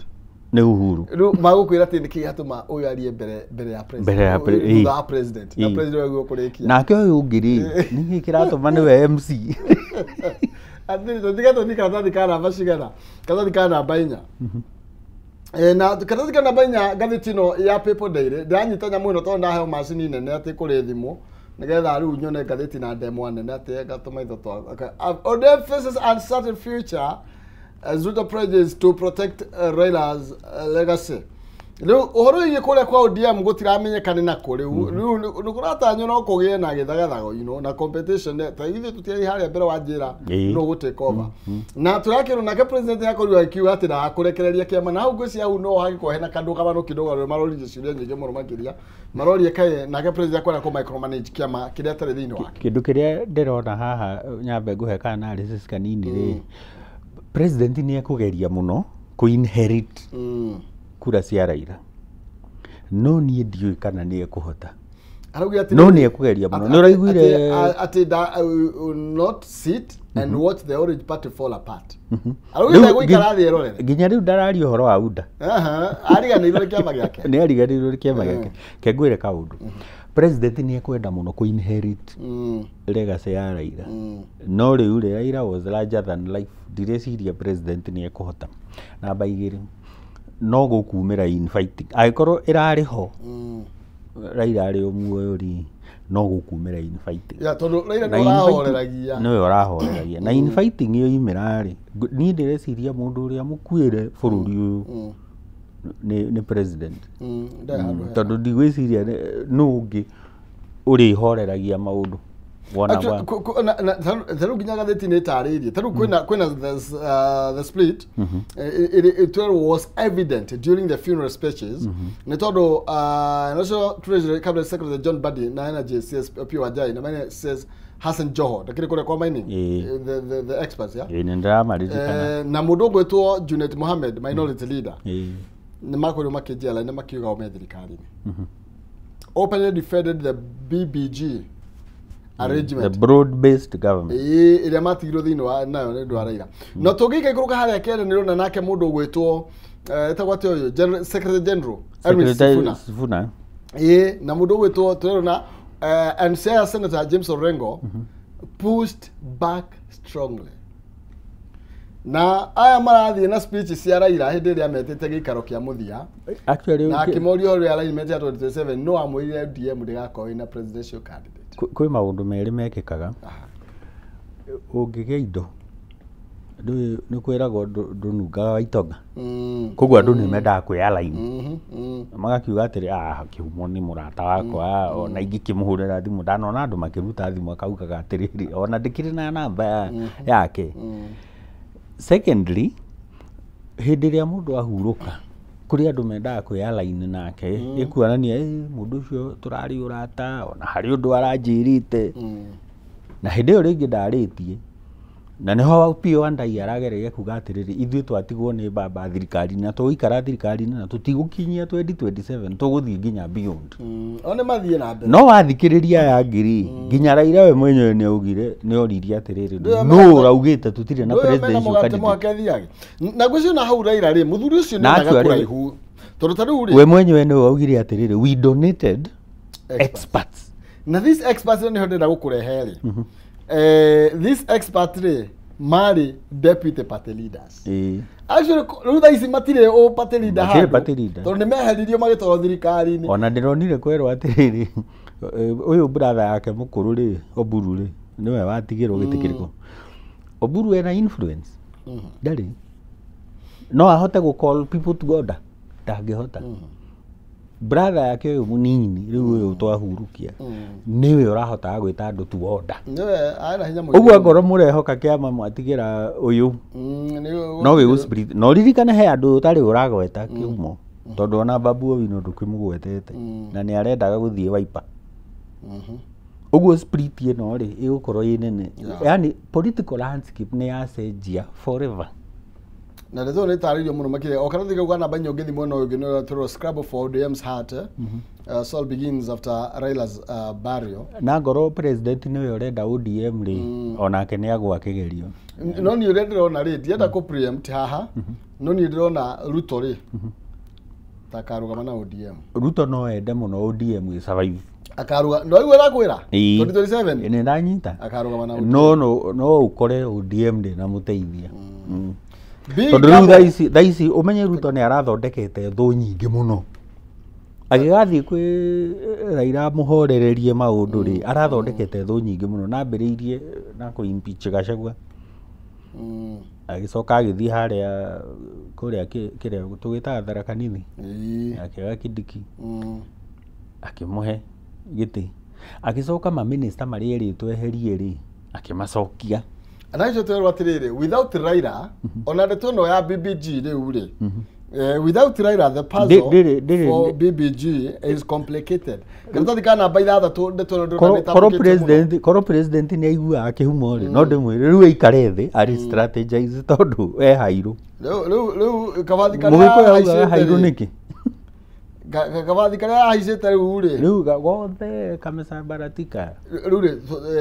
nĩ Uhuru rĩu magũkwĩra atĩ nĩkĩ gĩatũma ũyũ arie mbere ya president mbere ya thutha wa president na president waguo kũrĩkia nake ũyũ ũngĩ rĩ nĩkĩ kĩratũma nĩwe MC atĩrĩ tũtige tũthiĩ karatathi ka namba cigana karatathi ka namba 4 na karatathi ka namba 4 ngathĩti ĩno ya People Daily ndĩranyita nyamũ ĩno tondũ ndaheo macini nene atĩ kũrĩ thimũ nĩgetha rĩu nyone ngathĩti na ndemwa nene atĩ ngatũma itho twa Odem faces uncertain future as Ruto pledges to protect Raila's legacy. Rĩu ũhoro wĩgiĩ kũrĩa kwa ODM gũtiramenyekana nako rĩu rĩu nĩ kũratanywo no kũgĩe na gĩthagathago, na competition ta ithuĩ tũtiarĩ harĩa mbere wa njĩra no gũ take over na tũrakĩrwo nake president akorirwo akiuga atĩ ndakũrekereria kĩama na hau ngwĩciria hau no hagĩkorwo hena kandũgamano kidogo andũ maroririe ciũria nyingĩ mũno makĩria marorie kaĩ nake president akwenda kũ micromanage kĩama kĩrĩa atarĩ thĩinĩ wake. Kĩndũ kĩrĩa ndĩrona haha nyambe ngũhe ka analysis kanini rĩ, president nĩ ekũgeria mũno kũ inherit kura cia Raila, no niĩ ndiũĩ kana nĩ ekũhota. Arauga atĩ No nĩ ekũgeria mũno. Nĩ ũraiguire atĩ will not sit and watch the Orange Party fall apart. Arauga Rĩu ndegũikara thĩ erorere. Nginya rĩu ndararia ũhoro wa UDA. Aha, ariganĩirwo nĩ kĩama gĩake. Nĩ ariganĩirwo nĩ kĩama gĩake. Ke ngwĩre kaũndũ, president nĩ ekwenda mũno kũ inherit legacy ya Raila, no rĩu rĩ, Raila was larger than life. Ndireciria president nĩ ekũhota. Namba igĩrĩ, no gũkumĩra infighting angĩkorwo ĩrarĩ ho Raila arĩ o muoyo rĩ, no gũkumĩra infighting. Ya tondũ Raila Na nĩ infighting- ũrahoreragia. nĩwe ũrahoreragia na infighting ĩyo imĩra rĩ, niĩ ndĩreciria mũndũ ũrĩa mũkuĩre bũrũri ũyũ nĩ president. Ndarĩ handũ hega. Tondũ ndigwĩciria nũ ũngĩ ũrĩhoreragia maũndũ wona Actually, ta rĩu nginya ngathĩti nĩ ĩtarĩirie ta rĩu kwĩna the split it was evident during the funeral speeches nĩ tondũ National Treasury Cabinet Secretary John Mbadi na Energy CS Opiyo Wandayi na Mining CS Hassan Joho ndakĩrĩ kũrĩa kwa mining. Ĩĩ. The experts, yeah. Ĩĩ, nĩ ndĩramaririkana. Na mũndũ ũgwĩtwo Junet Mohammed, minority leader, nĩ makorirwo makĩnjia line makiuga o me thirikari-inĩ, openly defended the BBG arrangement, The broad based government. Ĩĩ, ĩrĩa matigirwo thĩinĩ wa nayo nĩ ũndũ wa Raila. Na tũngĩikaikũrũka harĩa kenda nĩ ũrona nake mũndũ ũgwĩtwo etagwo atĩa ũyũ, Secretary General Edwin Secretary Sifuna. Sifuna. Ĩĩ, na mũndũ ũgwĩtwo tũrona and Siaya Senator James Orengo pushed back strongly na aya marathiĩ na speech cia Raila hĩndĩ ĩrĩa metĩte gĩikaro kĩa mũthia Actually, na akĩmoria ũrĩa alignment ya 2027 no amwĩrire ODM ndĩgakorwo ĩna presidential candidate. Kwĩ maũndũ merĩ mekĩkaga. Ũngĩgĩa indo ndũĩ nĩ kwĩragwo ndũnungaga wa itonga, koguo andũ nĩ mendaga kwĩ align, magakiuga atĩrĩ, ah, kĩhumo nĩ mũrata wakwa, ona ingĩkĩmũhũrĩra thimũ ndanona andũ makĩruta thimũ akaugaga atĩrĩrĩ, ona ndĩkĩrĩ na namba yake. Secondly, hĩndĩ ĩrĩa mũndũ ahurũka kũrĩ andũ mendaga kwĩ align nake, ĩkuonania "Ĩ, mũndũ ũcio tũrarĩ ũrata, ona harĩ ũndũ aranjĩrĩte," na hĩndĩ ĩyo rĩngĩ ndarĩtie. Na nĩho Opiyo Wandayi aragereria kuga atĩrĩrĩ, ithuĩ twatigwo nĩ baba thirikari-inĩ na tũgũikara thirikari-inĩ na tũtigũkinyia 2027, tũgũthiĩ nginya beyond. O nĩ mathiĩ na mbere. No wathikĩrĩria aya angĩ rĩ, nginya Raila we mwenyewe nĩ augire, nĩ oririe atĩrĩrĩ, Ndũĩ nũ ũraugĩte tũtirĩ na Ndũĩ mena presidential mũgate candidate? mwake thiage na ngwĩciria na hau Raila rĩ, mũthuri ũcio nĩ Na endaga actually- kũraihu tondũ ta rĩu rĩ We mwenyewe nĩwe augire atĩrĩrĩ, we donated Experts. experts. Na this experts nĩho ndĩrenda gũkũrehe rĩ, this expert rĩ marĩ deputy party leaders. Actually, rĩu thaa ici matirĩ o party leader Matirĩ handũ, party leader. tondũ nĩ meheririo magĩtwarwo thirikari-inĩ. Ona ndĩronire kwerwo atĩrĩrĩ, ũyũ brother yake mũkũrũ rĩ, Oburu rĩ, nĩwe watigĩrwo gĩtĩ kĩrĩkũ. Oburu ena influence? Ndarĩ. No ahote gũ call people to order? Ndangĩhota. Brother yake ũyũ mũnini rĩu, ũyũ twahurukia, nĩwe ũrahotaga gwĩta andũ to order. Nĩwe arĩ na hinya mũingĩ. Ũguo angorwo mũrehoka kĩama mwatigĩra ũyũ, no gĩgũ split. No ririkane he andũ ũtarĩ ũragweta kĩhumo, tondũ ona Babu Owino ndũkĩmũgwetete na nĩ arendaga gũthiĩ Wiper. Ũguo split ĩno rĩ ĩgũkorwo ĩ nene. Yani political landscape nĩ yacenjia forever. Na ndeto nĩ ĩtarĩirio mũno makĩria o kana thika namba inya ũngĩthiĩ mwena ũyũ ũngĩ nĩ ũratũrwo scrabble for ODM's heart, Saul begins after Raila's burial. Na ngorwo president nĩwe ũrenda ODM rĩ, onake nĩ agwa kĩgerio. No niĩ ũrĩa ndĩrona rĩ, ndienda kũ preempt haha, no niĩ ndĩrona Ruto rĩ ta akarũgama na ODM. Ruto no ende mũno ODM ĩ survive. Akaruga no igua ndakwĩra. Ĩĩ. 2027 Nĩ ndanyita. akarũgama na ODM. No ũkore ODM ndĩnamũteithia. Big Tondũ rĩu gamble. thaa ici ũmenye Ruto nĩ arathondekete thũ nyingĩ mũno agĩgathiĩ kwĩ Raila amũhorererie maũndũ rĩ, arathondekete thũ nyingĩ mũno na ambĩrĩirie na kũ impeach Gachagua. Agĩcoka agĩthiĩ harĩa kũrĩa kĩrĩa tũgĩtaga Tharaka Nithi, akĩoya Kindiki, akĩmũhe gĩtĩ. Agĩcoka maminista marĩa erĩtwo eherie rĩ, akĩmacokia. Na icio twerwo atĩrĩrĩ, without Raila, ona ndeto ĩno ya BBG rĩu rĩ, without Raila the puzzle for BBG is complicated. Karatathi ka namba 6 ndeto ĩno ndĩrona nĩ Korwo ĩtambũkĩtio mũno. President, korwo president nĩ aiguaga kĩhumo rĩ, no ndĩmwĩre rĩu aikare thĩ arĩ strategize tondũ e hairũ. Rĩu kabathi karĩa Mũgĩkũyũ augaga ahaicĩte hairũ rĩ, nĩkĩ? Kabathi karĩa ahaicĩte rĩu rĩ, Rĩu gothe kamecambaratika. Rĩu rĩ,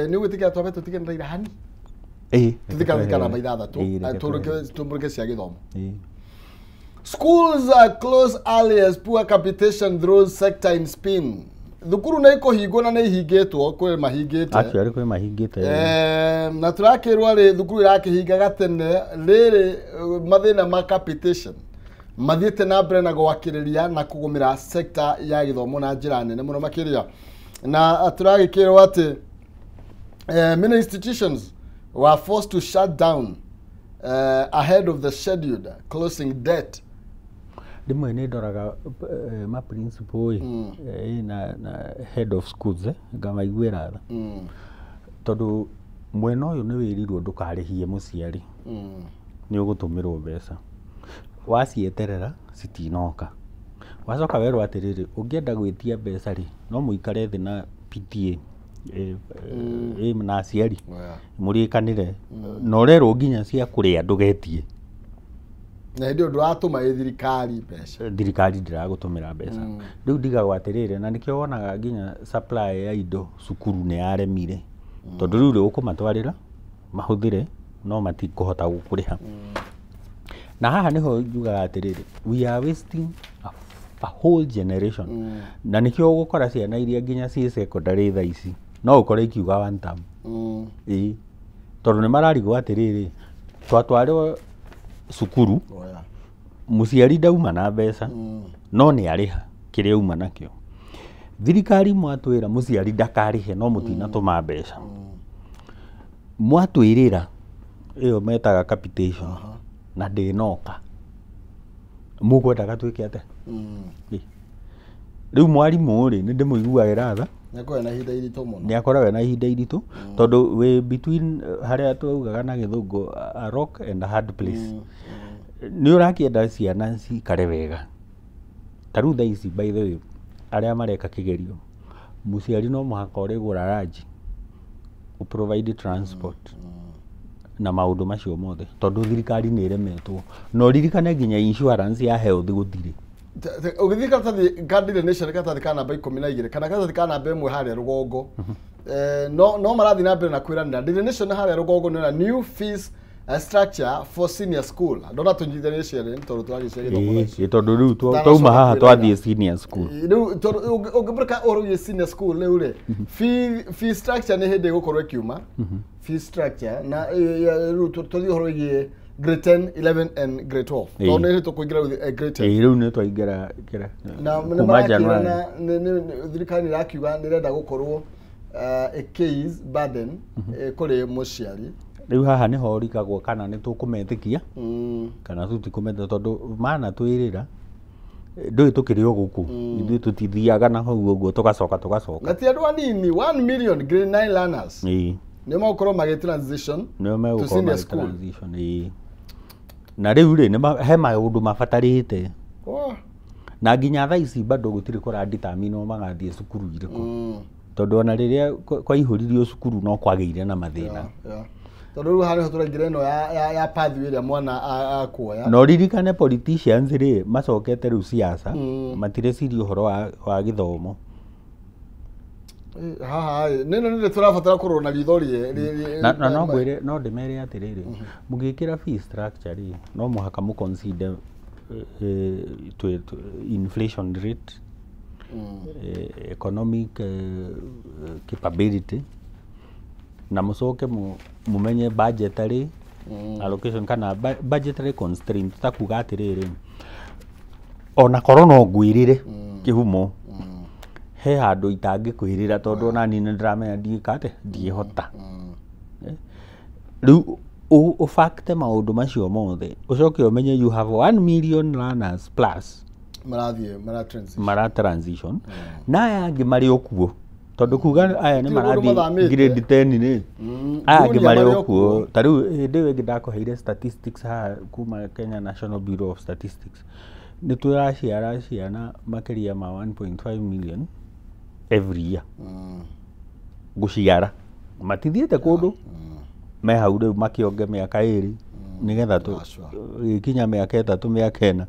nĩ ũgwĩtĩkĩra twambe tũtige na Raila hani? Ĩĩ. Tũthiĩ karatathi ka namba 6, Ĩĩ, reke twehere. tũmũrĩke cia gĩthomo. Ĩĩ. Schools are closed early as poor capitation throws sector in spin. Thukuru nĩ ikũhingwo na nĩ ihingĩtwo, kwĩ mahingĩte. Actually kwĩ mahingĩte. Na tũrakĩrwo rĩ, thukuru irakĩhingaga tene rĩrĩ, mathĩna ma capitation mathiĩte na mbere na gwakĩrĩria na kũgũmĩra sector ya gĩthomo na njĩra nene mũno makĩria. Na tũragĩkĩrwo atĩ many institutions were forced to shut down ahead of the scheduled closing date. Rĩmwe nĩ ndoraga ma principal ĩ, na head of schools, ngamaiguĩra tha, tondũ mwena ũyũ nĩ wĩrirwo ndũkarĩhie mũciari, nĩ ũgũtũmĩrwo mbeca, wacieterera citinoka, wacoka werwo atĩrĩrĩ, ũngĩenda gwĩtia mbeca rĩ, no mũikare thĩ na PTA, na aciari, mũrĩkanĩre, na ũrerwo nginya cia kũrĩa ndũgetie. Na hĩndĩ ĩyo ndũratũma ĩ thirikari mbeca. Thirikari ndĩragũtũmĩra mbeca. Rĩu ndigagwo atĩrĩrĩ, na nĩkĩo wonaga nginya supply ya indo cukuru nĩ yaremire, tondũ rĩu rĩ ũkũmatwarĩra mahũthĩre no matikũhota gũkũrĩha. Na haha nĩho njugaga atĩrĩrĩ, we are wasting a whole generation. Na nĩkĩo ũgũkora ciana iria nginya ciĩ secondary thaa ici no ũkore ikiuga one term. Ĩĩ, tondũ nĩ mararigwo atĩrĩrĩ, twatwarwo cukuru, mũciari ndauma na mbeca, no nĩ arĩha kĩrĩa auma nakĩo. Thirikari mwatwĩra mũciari ndakarĩhe, no mũtinatũma mbeca. Mwatwĩrĩra ĩyo metaga capitation, na ndĩnoka, mũkwendaga twĩke atĩa? Ĩ. Rĩu mwarimũ rĩ, nĩ ndĩmũiguagĩra tha. Nĩ akoragwo na ihinda iritũ mũno. Nĩ akoragwo na ihinda iritũ, tondũ wĩ between, harĩa twaugaga na gĩthũngũ, a rock and a hard place. Nĩ ũrakĩenda ciana cikare wega. Ta rĩu thaa ici, by the way, arĩa mareka kĩgerio, mũciari no mũhaka ũrĩgũra lunch, ũ provide transport na maũndũ macio mothe, tondũ thirikari nĩ ĩremetwo. Na ũririkane nginya insurance ya health gũtirĩ. Ũgĩthiĩ karatathi ka Daily Nation, karatathi ka namba 12 kana karatathi ka namba 1 harĩa rũgongo, no marathiĩ na mbere na kwĩranĩra. Daily Nation harĩa rũgongo nĩ na new fees structure for senior school. Ndona tũnyitithanie cierĩ nĩ tondũ tũraria cia gĩthomo thaa ici. Ĩĩ, tondũ rĩu Tanacoka twauma haha kwĩrana. twathiĩ senior school. Rĩu tondũ ũngĩbũrĩka ũhoro wĩgiĩ senior school rĩu rĩ, fee structure nĩ hĩndĩ ĩgũkorwo ĩkiuma fee structure, na rĩu tũthiĩ ũhoro wĩgiĩ grade 10, 11 and grade 12, tondũ nĩ hĩndĩ tũkũingĩra rĩu, grade 10. Ĩĩ, rĩu nĩ twaingĩra kĩra Na nĩ kuma marakĩrana January. Thirikari nĩ ĩrakiuga nĩ ĩrenda gũkorwo ĩkĩ burden kũrĩ mũciari. Rĩu haha nĩho ũrigagwo kana nĩ tũkũmetĩkia kana tũtikũmetĩkia, tondũ mana twĩrĩra ndũĩ tũkĩrĩ o gũkũ, ithuĩ tũtithiaga na hau ũguo tũgacoka tũgacoka. Na ti andũ anini, 1 million grade 9 learners nĩo megũkorwo magĩ transition Nĩo to megũkorwo senior magĩ school. transition, ĩĩ. Na rĩu rĩ, he maũndũ mabatarĩte. Na nginya thaa ici bado gũtirĩ kũradetermine magathiĩ cukuru irĩkũ, tondũ ona rĩrĩa kwaihũririo cukuru no kwagĩire na mathĩna. Yeah. Tondũ rĩu harĩa tũraingĩra ĩno ya pathway ĩrĩa mwana akuoya. Na ũririkane politicians rĩ, macokete rĩu siasa, matireciria ũhoro wa gĩthomo. Haha ĩ, nĩ nĩ tũrabatara kũrora na ritho Na no ngwĩre, no ndĩmere atĩrĩrĩ, mũgĩkĩra fee structure rĩ, no mũhaka mũ consider inflation rate, economic capability, na mũcoke mũmenye budgetary allocation kana budgetary constraint, ta kuga atĩrĩrĩ, ona korwo no ngwĩrĩre kĩhumo, he handũ itangĩkwĩrĩra, tondũ ona niĩ nĩ ndĩramenya ndiĩka atĩ ndiĩhota. Rĩu Ũfacte maũndũ macio mothe, ũcoke ũmenye you have 1 million learners plus marathiĩ mara transition. Mara transition, na aya angĩ marĩ o kuo, tondũ kuga aya nĩ Gũtirĩ kũndũ marathiĩ mathamĩte. Grade 10 rĩ, aya angĩ Junior marĩ marĩ o o kuo. Ta rĩu hĩndĩ ĩyo ĩngĩ ndakũheire statistics haha kuma Kenya National Bureau of Statistics, nĩ tũraciara ciana makĩria ma 1.5 million every year. Gũciara matithiĩte kũndũ, me hau rĩu makĩonge mĩaka 2 nĩgetha gĩkinya mĩaka 3, mĩaka 4,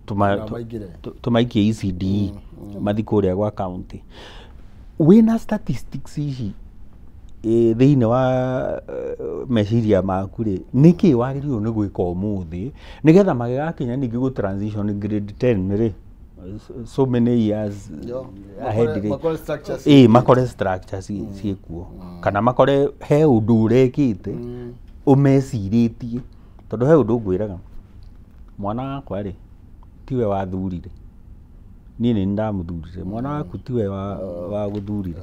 Na maingĩre. Tũmaikie ECDE mathi kũrĩa gwa county. Wĩna statistics ici thĩinĩ wa meciria maku rĩ, nĩkĩ wagĩrĩirwo nĩ gwĩka ũmũthĩ nĩgetha magĩgakinya ningĩ gũ transition grade 10 rĩ, so many years ahead rĩ, Makore structures. Ĩ makore structures ciĩkuo, kana makore he ũndũ ũrekĩte ũmecirĩtie? Tondũ he ũndũ ngwĩraga, mwana wakwa rĩ, tiwe wathurire, niĩ nĩ ndamũthurire. Mwana waku tiwe wa gũthurire,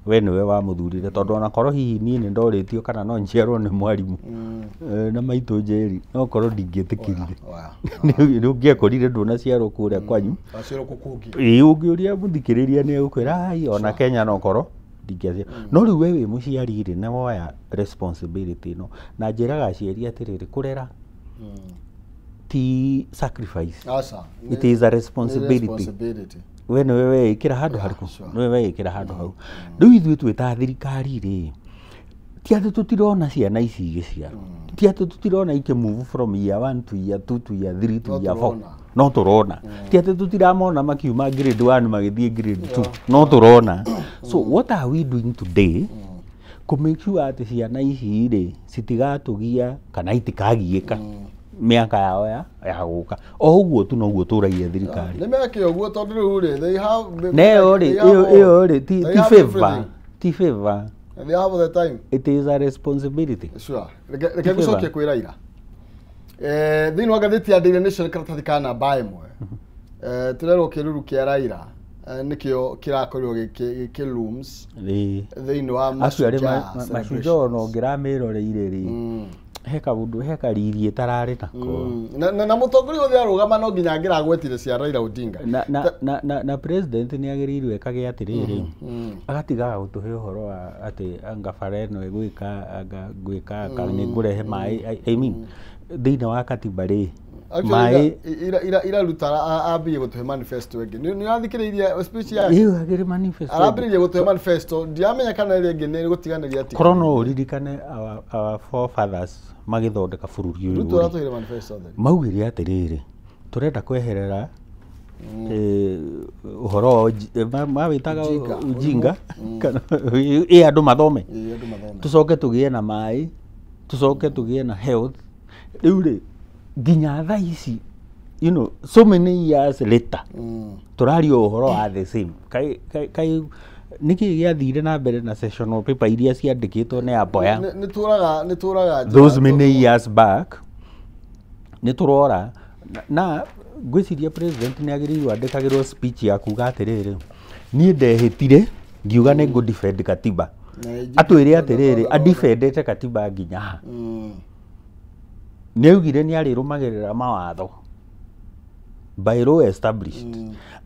we nĩwe wamũthurire, tondũ onakorwo hihi niĩ nĩ ndorĩtio kana no njiarwo nĩ mwarimũ na maitũ Njeri, no korwo ndingĩtĩkĩrire. Oya. Nĩ ũngĩakorire ndũnaciarwo kũrĩa kwanyu. Waciarwo kũu kũngĩ. Ĩĩ, ũngĩũria mũthikĩrĩria nĩ egũkwĩra ai, ona Kenya no korwo ndingĩacia. No rĩu we wĩ mũciari rĩ, nĩ woya responsibility ĩno, na njĩraga aciari atĩrĩrĩ, kũrera ti sacrifice. Aca. It is a responsibility. Responsibility. We nĩwe weĩkĩra handũ harĩkũ? Sure. Nĩwe weĩkĩra handũ hau. Rĩu ithuĩ twĩ ta thirikari rĩ, ti atĩ tũtirona ciana ici igĩciarwo, ti atĩ tũtirona ikĩ move from year 1 to year 2 to year 3 to No year 4. tũrona. No tũrona. Ti atĩ tũtiramona makiuma grade 1 magĩthiĩ grade 2, no tũrona. So what are we doing today kũ make sure atĩ ciana ici rĩ citigatũgia kana itikagiĩka mĩaka yao ya gũka? O ũguo tu noguo tũragia thirikari. Nĩ meke ũguo, tondũ rĩu rĩ, they have Na ĩyo rĩ, they have ĩyo all. ĩyo rĩ ti They ti have favor, everything. ti favor. They have all the time. It is a responsibility. Sure. Reke Ti favor. ngũcokie kwĩ Raila. Thĩinĩ wa ngathĩti ya Daily Nation karatathi ka namba 1, tũrerwo kĩruru kĩa Raila nĩkĩo kĩrakorirwo gĩkĩ looms thĩinĩ wa Acio arĩ Mashujaa mashujaa, ona celebrations. ũngĩramĩroreire rĩ, he kaũndũ, he kariri ĩtararĩ nako. Na mũtongoria ũyũ arũgama no nginya angĩragwetire cia Raila Odinga. Na president nĩ agĩrĩirwo ekage atĩrĩrĩ, agatigaga gũtũhe ũhoro wa atĩ anga bara ĩno ĩgwĩka, anga ngwĩka, anga nĩ ngũrehe maĩ. I mean, thĩinĩ wa katiba rĩ, Actually, maĩ iraruta ambie gũtũhe manifesto ĩngĩ. Nĩ ũrathikĩrĩirie speech yake? Ĩyo agĩrĩ manifesto ĩngĩ. Arambĩrĩirie gũtũhe manifesto, ndiramenya kana ĩrĩa ĩngĩ nĩ gũtiganĩria atiganĩria. Korwo no ũririkane our forefathers magĩthondeka bũrũri ũyũ Ruto rĩ, aratũheire manifesto theri. Maugire atĩrĩrĩ, tũrenda kweherera ũhoro wa mawĩtaga Ujinga. ujinga kana ĩ andũ mathome, Ĩĩ, andũ mathome. tũcoke tũgĩe na maĩ, tũcoke tũgĩe na health. Rĩu rĩ, nginya thaa ici, so many years later, tũraria ũhoro wa the same. Kaĩ nĩkĩ gĩathire na mbere na sessional paper iria ciandĩkĩtwo nĩ Aboya Nĩ tũraga njĩra those many years back? Nĩ tũrora na ngwĩciria president nĩ agĩrĩirwo andĩkagĩrwo speech ya kuga atĩrĩrĩ, niĩ ndehĩtire ngiuga nĩ ngũ defend katiba. Na Atwĩre atĩrĩrĩ, adefendete katiba nginya ha? Nĩ augire nĩ arĩrũmagĩrĩra mawatho by law established.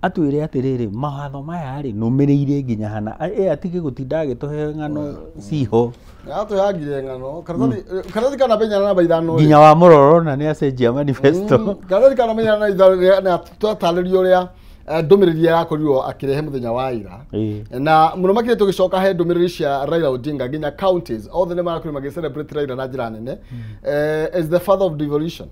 Atwĩre atĩrĩrĩ, mawatho maya rĩ, nũmĩrĩire nginya hana? Ĩ atige gũtinda agĩtũhe ng'ano ciho. Atũhangire ng'ano karatathi ka namba 4 na namba 5 rĩ. Nginya wa mũrorona nĩ acenjia manifesto. Karatathi ka namba 4 na 5 nĩ twatarĩrio ũrĩa ndũmĩrĩri ĩrakorirwo akĩrehe mũthenya wa ira. Na mũno makĩria tũgĩcoka he ndũmĩrĩri cia Raila Odinga nginya counties othe nĩ marakorirwo magĩ celebrate Raila na njĩra nene as the father of devolution,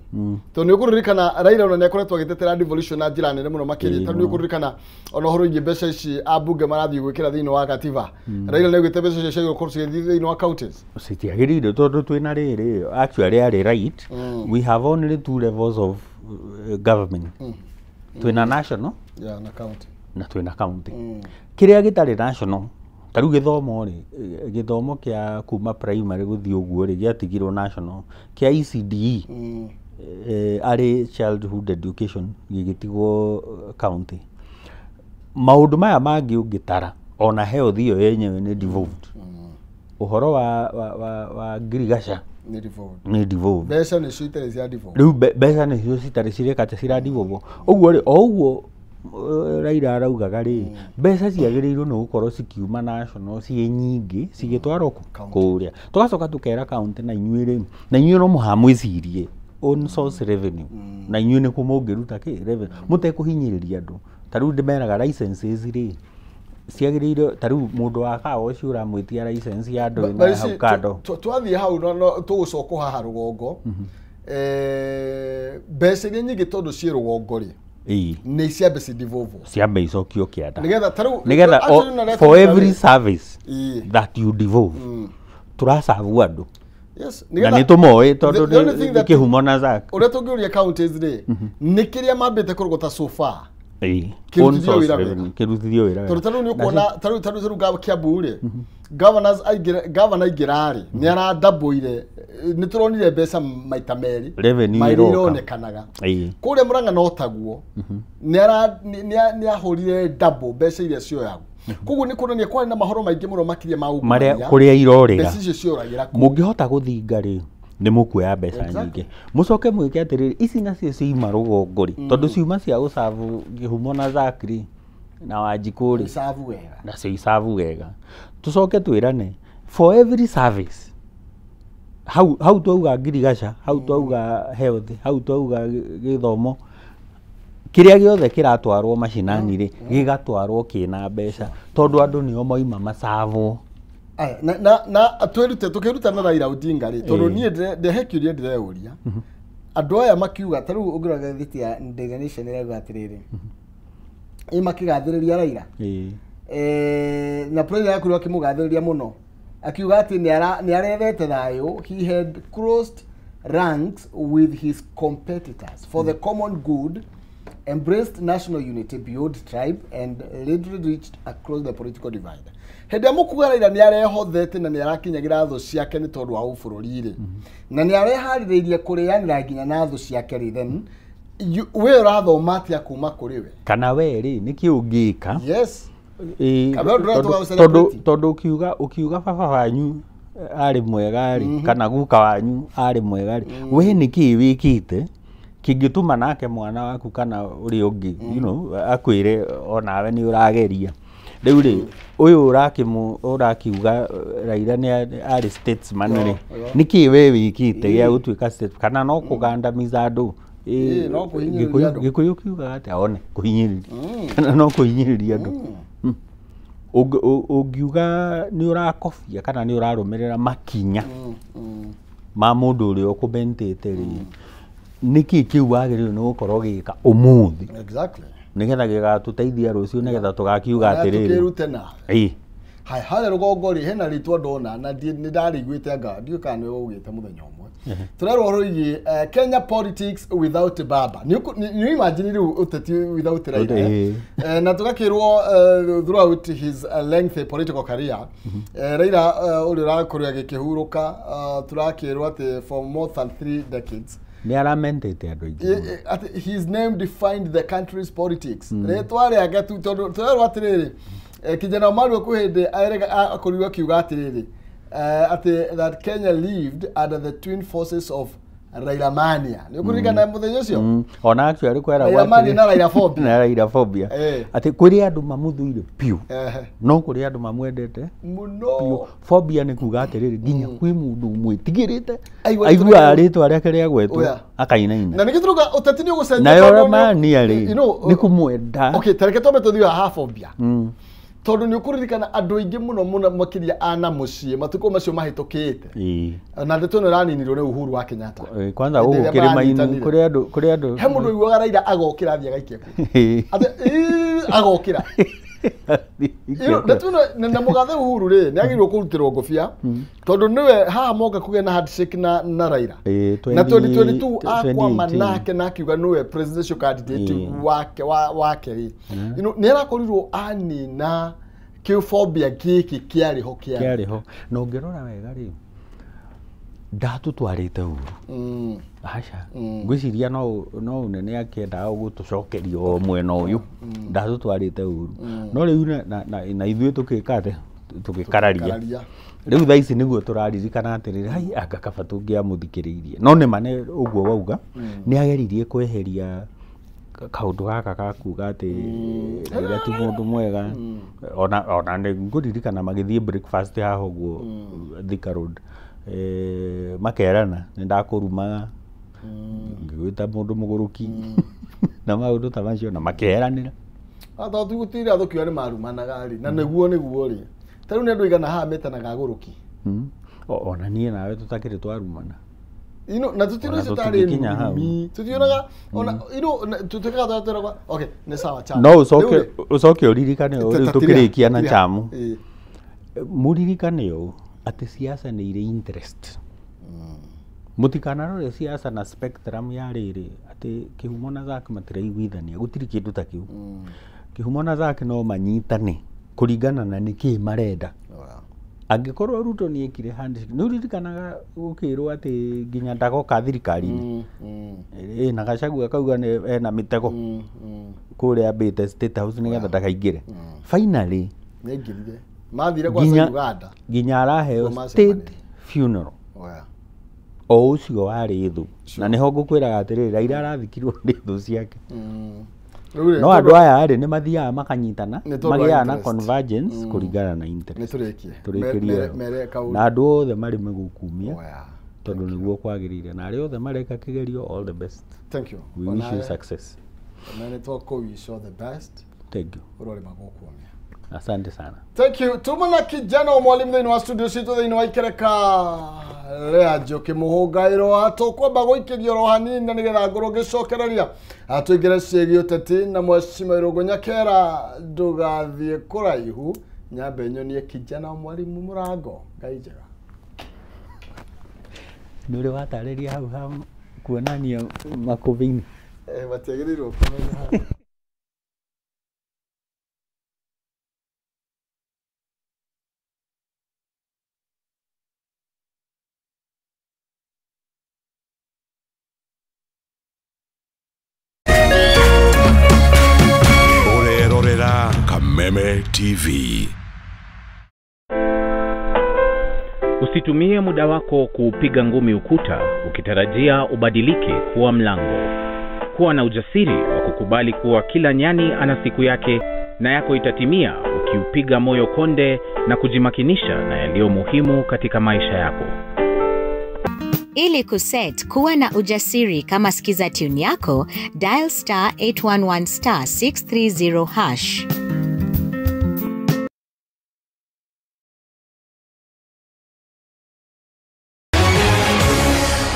tondũ nĩ ũkũririkana Raila ona nĩ akoretwo agĩtetera devolution na njĩra nene mũno makĩria. Tondũ nĩ ũkũririkana ona ũhoro wĩgiĩ mbeca ici ambunge marathiĩ gwĩkĩra thĩinĩ wa katiba, Raila nĩ augĩte mbeca icio ciagĩrĩirwo gũkorwo cigĩthiĩ thĩinĩ wa counties. Citiagĩrĩire, tondũ twĩna rĩrĩ, actually arĩ right, we have only two levels of government. Twĩna national Yeah, na county. Na twĩna county. Kĩrĩa gĩtarĩ national, ta rĩu gĩthomo rĩ, gĩthomo kĩa kuma primary gũthiĩ ũguo rĩ, gĩatigirwo national. Kĩa ECDE, early childhood education, gĩgĩtigwo county. Maũndũ maya mangĩ ũngĩtara, ona health ĩyo yenyewe nĩ devolved. Ũhoro wa ngirigaca Nĩ devolved. Nĩ devolved. Mbeca nĩcio itarĩ cia devolved. Rĩu mbeca nĩcio citarĩ cireka atĩ cira devolve. Ũguo rĩ, o ũguo Raila araugaga rĩ, mbeca ciagĩrĩirwo nĩ gũkorwo cikiuma national ciĩ nyingĩ cigĩtwarwo kũrĩa. Tũgacoka tũkera county, na inyuĩ rĩ, na inyuĩ no mũhaka mwĩcirie own source revenue, na inyuĩ nĩkuo mũngĩruta kĩ revenue mũtekũhinyĩrĩria andũ. Ta rĩu ndĩmeraga licenses rĩ, ciagĩrĩire, ta rĩu mũndũ wa kawa ũcio ũramwĩtia license ya andũ ĩna hau kando. Twathiĩ hau no tũgũcoka haha rũgongo. Mbeca iria nyingĩ tondũ ciĩ rũgongo rĩ, nĩ ciambe ci devolve. Ciambe icokio kĩanda. Nĩgetha ta rĩu nĩgetha actually na for rĩrĩa every service Ĩĩ. that you devolve, tũracabu andũ na Nĩgetha nĩ tũmoĩ tondũ the only thing nĩ that kĩhumo na zak. Ũrĩa tũngĩũria counties rĩ, nĩ kĩrĩa mambĩte kũrogota so far Own kĩrutithio source wĩra wega. revenue, kĩrutithio wĩra Tondũ wega. ta rĩu nĩ ũkuona ta rĩu Kiambu rĩ, governors aingĩra, governor aingĩra rĩ, nĩ aradabũire, nĩ tũronire mbeca maita merĩ Revenue marĩa iroka. ironekanaga. Kũrĩa Murang'a no taguo, nĩ ahũrire double mbeca iria cioyagwo. Koguo nĩ kuonania kwarĩ na mahoro maingĩ mũno makĩria ma marĩa ungumania. Kũrĩa irorĩra. Mbeca icio cioragĩra kũ? Mũngĩhota gũthinga rĩ, nĩ mũkuoya mbeca Exactly. nyingĩ. Mũcoke mwĩke atĩrĩrĩ, ici nacio ciuma rũgongo rĩ, tondũ ciuma cia gũcabu kĩhumo na zak rĩ na Wanjikũ rĩ, Icabu wega. Nacio icabu wega. Tũcoke twĩrane for every service, hau hau twauga ngirigaca, hau twauga health, hau twauga gĩthomo, kĩrĩa gĩothe kĩratwarwo macinani rĩ, gĩgatwarwo kĩna mbeca, tondũ andũ nĩo moima macabwo. Aya, na twĩrute tũkĩruta na Raila Odinga rĩ, tondũ niĩ ndehe kĩũria ndĩreyũria, andũ aya makiuga ta rĩu ũngĩrora ngathĩti ya Daily Nation ĩrauga atĩrĩrĩ, ĩ makĩgathĩrĩria Raila, na president akorirwo akĩmũgathĩrĩria mũno, akiuga atĩ nĩ arethete thayũ. He had closed ranks with his competitors for the common good, embraced national unity beyond tribe and literally reached across the political divide. Hĩndĩ ĩrĩa mũkuga Raila nĩ arehothete na nĩ arakinyagĩra thũ ciake nĩ tondũ wa ũbũrũri rĩ, na nĩ areharĩrĩirie kũrĩanĩra nginya na thũ ciake rĩ, then we ũrathoma atĩa kuma kũrĩ we? Kana we rĩ, nĩkĩ ũngĩka? Kana we ndũrenda Tondũ tũgagũ-celebrate? Tondũ ũkiuga baba wanyu arĩ mwega rĩ, kana guka wanyu arĩ mwega rĩ, we nĩkĩ wĩkĩte kĩngĩtũma nake mwana waku kana ũrĩa ũngĩ akwĩre onawe nĩ ũrageria? Rĩu rĩ, ũyũ ũrakiuga Raila nĩ arĩ statesman rĩ, nĩkĩ we wĩkĩte gĩa gũtuĩka state, kana no kũgandamiza andũ? Ĩĩ, no kũhinyĩrĩria andũ. Gĩkũyũ kiugaga atĩa? One kũhinyĩrĩria, kana no kũhinyĩrĩria andũ. Ũngiuga nĩ ũrakobia kana nĩ ũrarũmĩrĩra makinya ma mũndũ ũrĩa ũkũmentĩte rĩ, nĩkĩ kĩu wagĩrĩirwo nĩ gũkorwo ũgĩka ũmũthĩ nĩgetha gĩgatũteithia rũciũ, nĩgetha tũgakiuga Na atĩrĩrĩ, tũkĩrute nawe. Haya, harĩa rũgongo rĩ, hena rĩtwa ndona na nĩ ndarĩiguĩte, anga ndiũĩ kana nĩwe ugĩte mũthenya ũmwe. Tũrerwo ũhoro wĩgiĩ Kenya politics without baba. Nĩ imagine rĩu ũteti without Raila, eh? Na tũgakĩrwo throughout his lengthy political career, Raila ũrĩa ũrakorirwo agĩkĩhurũka, tũrakĩrwo atĩ for more than 3 decades Nĩ aramentĩte andũ aingĩ mũno. Atĩ his name defined the country's politics. Rĩtwa rĩake tu, tondũ tũrerwo atĩrĩrĩ, kijana Marua kwĩ hĩndĩ akorirwo akiuga atĩrĩrĩ, atĩ that Kenya lived under the twin forces of Raila mania. Nĩ ũkũririkana mũthenya ũcio? Ona actually kweragwo Raila mania atĩrĩ- na Raila phobia. Na Raila phobia, atĩ kũrĩ andũ mamũthũire biũ, no kũrĩ andũ mamwendete mũno biũ. Phobia nĩ kuga atĩrĩrĩ, nginya kwĩ mũndũ ũmwĩtigĩrĩte, Aigua aiguaga rĩtwa rĩake rĩagwetwo Oya. akainaina. Na nĩkĩ tũrauga ũteti nĩ ũgũcenjia, Nayo tondũ mania rĩ, nĩ kũmwenda. Okay, tareke twambe tũthiĩ haha phobia, tondũ nĩ ũkũririkana andũ aingĩ mũno mũno makĩria ana mũciĩ matukũ macio mahĩtũkĩte, na ndeto ĩno ĩraninirwo nĩ Uhuru wa Kenyatta. Kwanza Hĩndĩ gũkũ ĩrĩa kĩrĩma-inĩ maranyitanire. kũrĩ andũ He mũndũ ũiguaga Raila agokĩra athiĩ agaikia kura. Atĩ, "Ĩĩ," agokĩra. Ndeto ĩno na mũgathe Uhuru rĩ, nĩ agĩrĩirwo kũrutĩrwo ngũbia, tondũ nĩwe haha moka kũgĩa na handshake na Raila na 2022 akwama 2018. nake na akiuga nĩwe presidential candidate wake wake rĩ. Nĩ arakorirwo anina kĩphobia gĩkĩ kĩarĩ ho kĩa Kĩarĩ ho, na ũngĩrora wega rĩ, ndatũtwarĩte ũru. Aca, ngwĩciria no ũnene akĩendaga gũtũcokeria o mwena ũyũ, ndatũtwarĩte ũru, no rĩu na ithuĩ tũkĩka atĩ tũgĩkararia. Rĩu thaa ici nĩguo tũraririkana atĩrĩrĩ, hai anga kaba tũngĩamũthikĩrĩirie. No nĩ ma nĩ ũguo wauga, nĩ ageririe kweheria kaũndũ gaka ga kuga atĩ Raila ti mũndũ mwega. Ona nĩ ngũririkana magĩthiĩ breakfast haha ũguo Thika Road, makerana nĩ ndakũrumaga ngĩgwĩta mũndũ mũgũrũki na maũndũ ta macio na makeranĩra. Tondũ gũtirĩ athũkiwa nĩ marumanaga rĩ, na nĩguo nĩguo rĩ, ta rĩu nĩ andũ aigana haha metanaga agũrũki. Ona niĩ nawe tũtakĩrĩ twarumana. Ino na tutiro icio tarĩ nurumi tutionaga ona ino tutikaga twatwĩragwo okay nĩ sawa chamu. No ũcoke ũcoke ũririkane ũũ rĩu tũkĩrĩkia na chamu. Mũririkane ũũ atĩ siasa nĩ irĩ interest. Mũtikanarore siasa na spectrum ya rĩrĩ atĩ Kĩhumo na Zack matiraiguithania, gũtirĩ kĩndũ ta kĩu. Kĩhumo na Zack no manyitane kũringana na nĩkĩĩ marenda. Angĩkorwo Ruto nĩ ekire handshake, nĩ ũririkanaga gũkĩrwo atĩ nginya ndagoka thirikari-inĩ. Na Gachagua akauga nĩ ena mĩtego kũrĩa ambĩte State House nĩgetha ndakaingĩre. Finally nĩaingĩrire. Mathire kwa Uganda. Nginya araheo state funeral. O ũcio warĩ thũ. Na nĩho ngũkwĩraga atĩrĩrĩ, Raila arathikirwo nĩ thũ ciake. No andũ aya rĩ nĩ mathiaga makanyitana, magĩaga na convergence kũringana na interest. Nĩtũrĩkie. Na andũ othe marĩ megũkumia tondũ nĩguo kwagĩrĩire, na arĩa othe mareka kĩgerio, all the best. Thank you. We wish you success. Na nĩ twakũ wish all the best. Thank you. Ũrore magũkumia. Asante sana. Thank you. Tuma na kijana wa mwalimu thĩinĩ wa studio citũ thĩinĩ wa Ikereka rĩa Njũkĩ Mũhũngaĩro tũkwamba gũikĩrio oro hanini na nĩgetha ngorwo ngĩcokereria tũingĩre ciĩgiĩ ũteti na Mheshimiwa Irũngũ Nyakera ndũgathiĩ kũraihu, nyambe nyonie kijana wa mwalimu mũrango. Ngai njega. Nĩ ũrĩ watarĩria hau ha kuonania makũbĩ-inĩ? Matiagĩrĩirwo kũmenya hau. Kameme TV. Usitumie muda wako kuupiga ngumi ukuta ukitarajia ubadilike kuwa mlango. Kuwa na ujasiri wa kukubali kuwa kila nyani ana siku yake na yako itatimia ukiupiga moyo konde na kujimakinisha na yaliyo muhimu katika maisha yako. Ili kuset kuwa na ujasiri kama skiza tune yako, dial *811 *630#.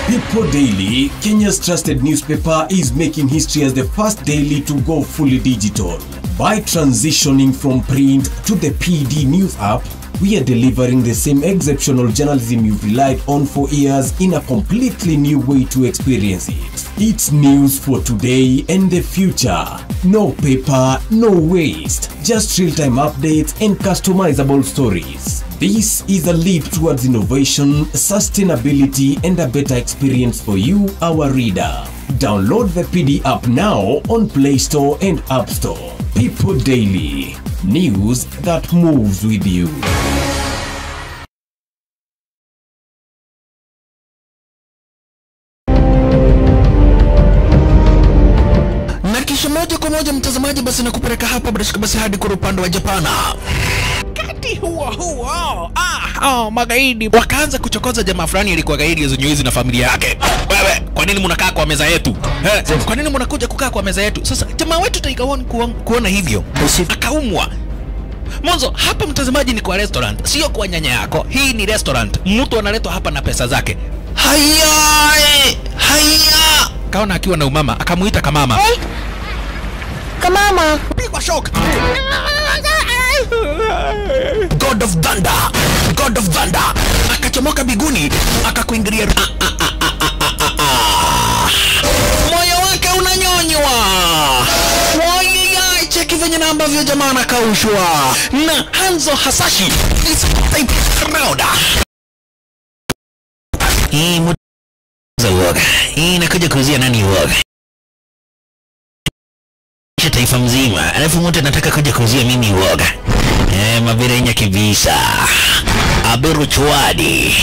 People Daily, Kenya's trusted newspaper, is making history as the first daily to go fully digital. By transitioning from print to the PD News app, we are delivering the same exceptional journalism you've relied on for years in a completely new way to experience it. It's news for today and the future. No paper, no waste. Just real-time updates and customizable stories. This is a leap towards innovation, sustainability, and a better experience for you, our reader. Download the PD app now on Play Store and App Store. People Daily. News that moves with you. Na kisha moja kwa moja mtazamaji, basi nakupeleka hapa basi hadi kwa upande wa Japana. Kati huo huo magaidi wakaanza kuchokoza jamaa fulani alikuwa gaidi hizi na familia yake. Wewe, kwa nini mnakaa kwa meza yetu? Kwa nini mnakuja kukaa kwa meza yetu? Sasa jamaa wetu Tiger One kuona hivyo akaumwa. Mwanzo hapa mtazamaji ni kwa restaurant, sio kwa nyanya yako. Hii ni restaurant. Mtu analetwa hapa na pesa zake. Haya! Haya! Kaona akiwa na umama, akamuita kamama. Hey. Kamama. Pigwa shock. God of Thunder. God of Thunder. Akachomoka biguni, akakuingilia. Moyo wake unanyonywa. Wai, cheki venye na ambavyo jamaa anakaushwa. Na Hanzo Hasashi is type round. Hii mtu uoga. Hii inakuja kuuzia nani uoga? Taifa mzima. Alafu mtu anataka kuja kuuzia mimi uoga. Mabirenya kibisa abiru chwadi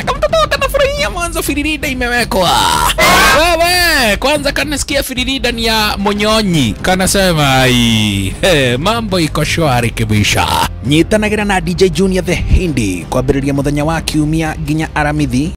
kamtoto kanafurahia mwanzo firirida imewekwa. Wewe kwanza kanasikia firirida ni ya monyonyi kanasema ai hey, mambo iko shwari kibisha. Nyitanagira na DJ Junior the Hindi kwambĩrĩria mũthenya wa kiumia nginya aramithi.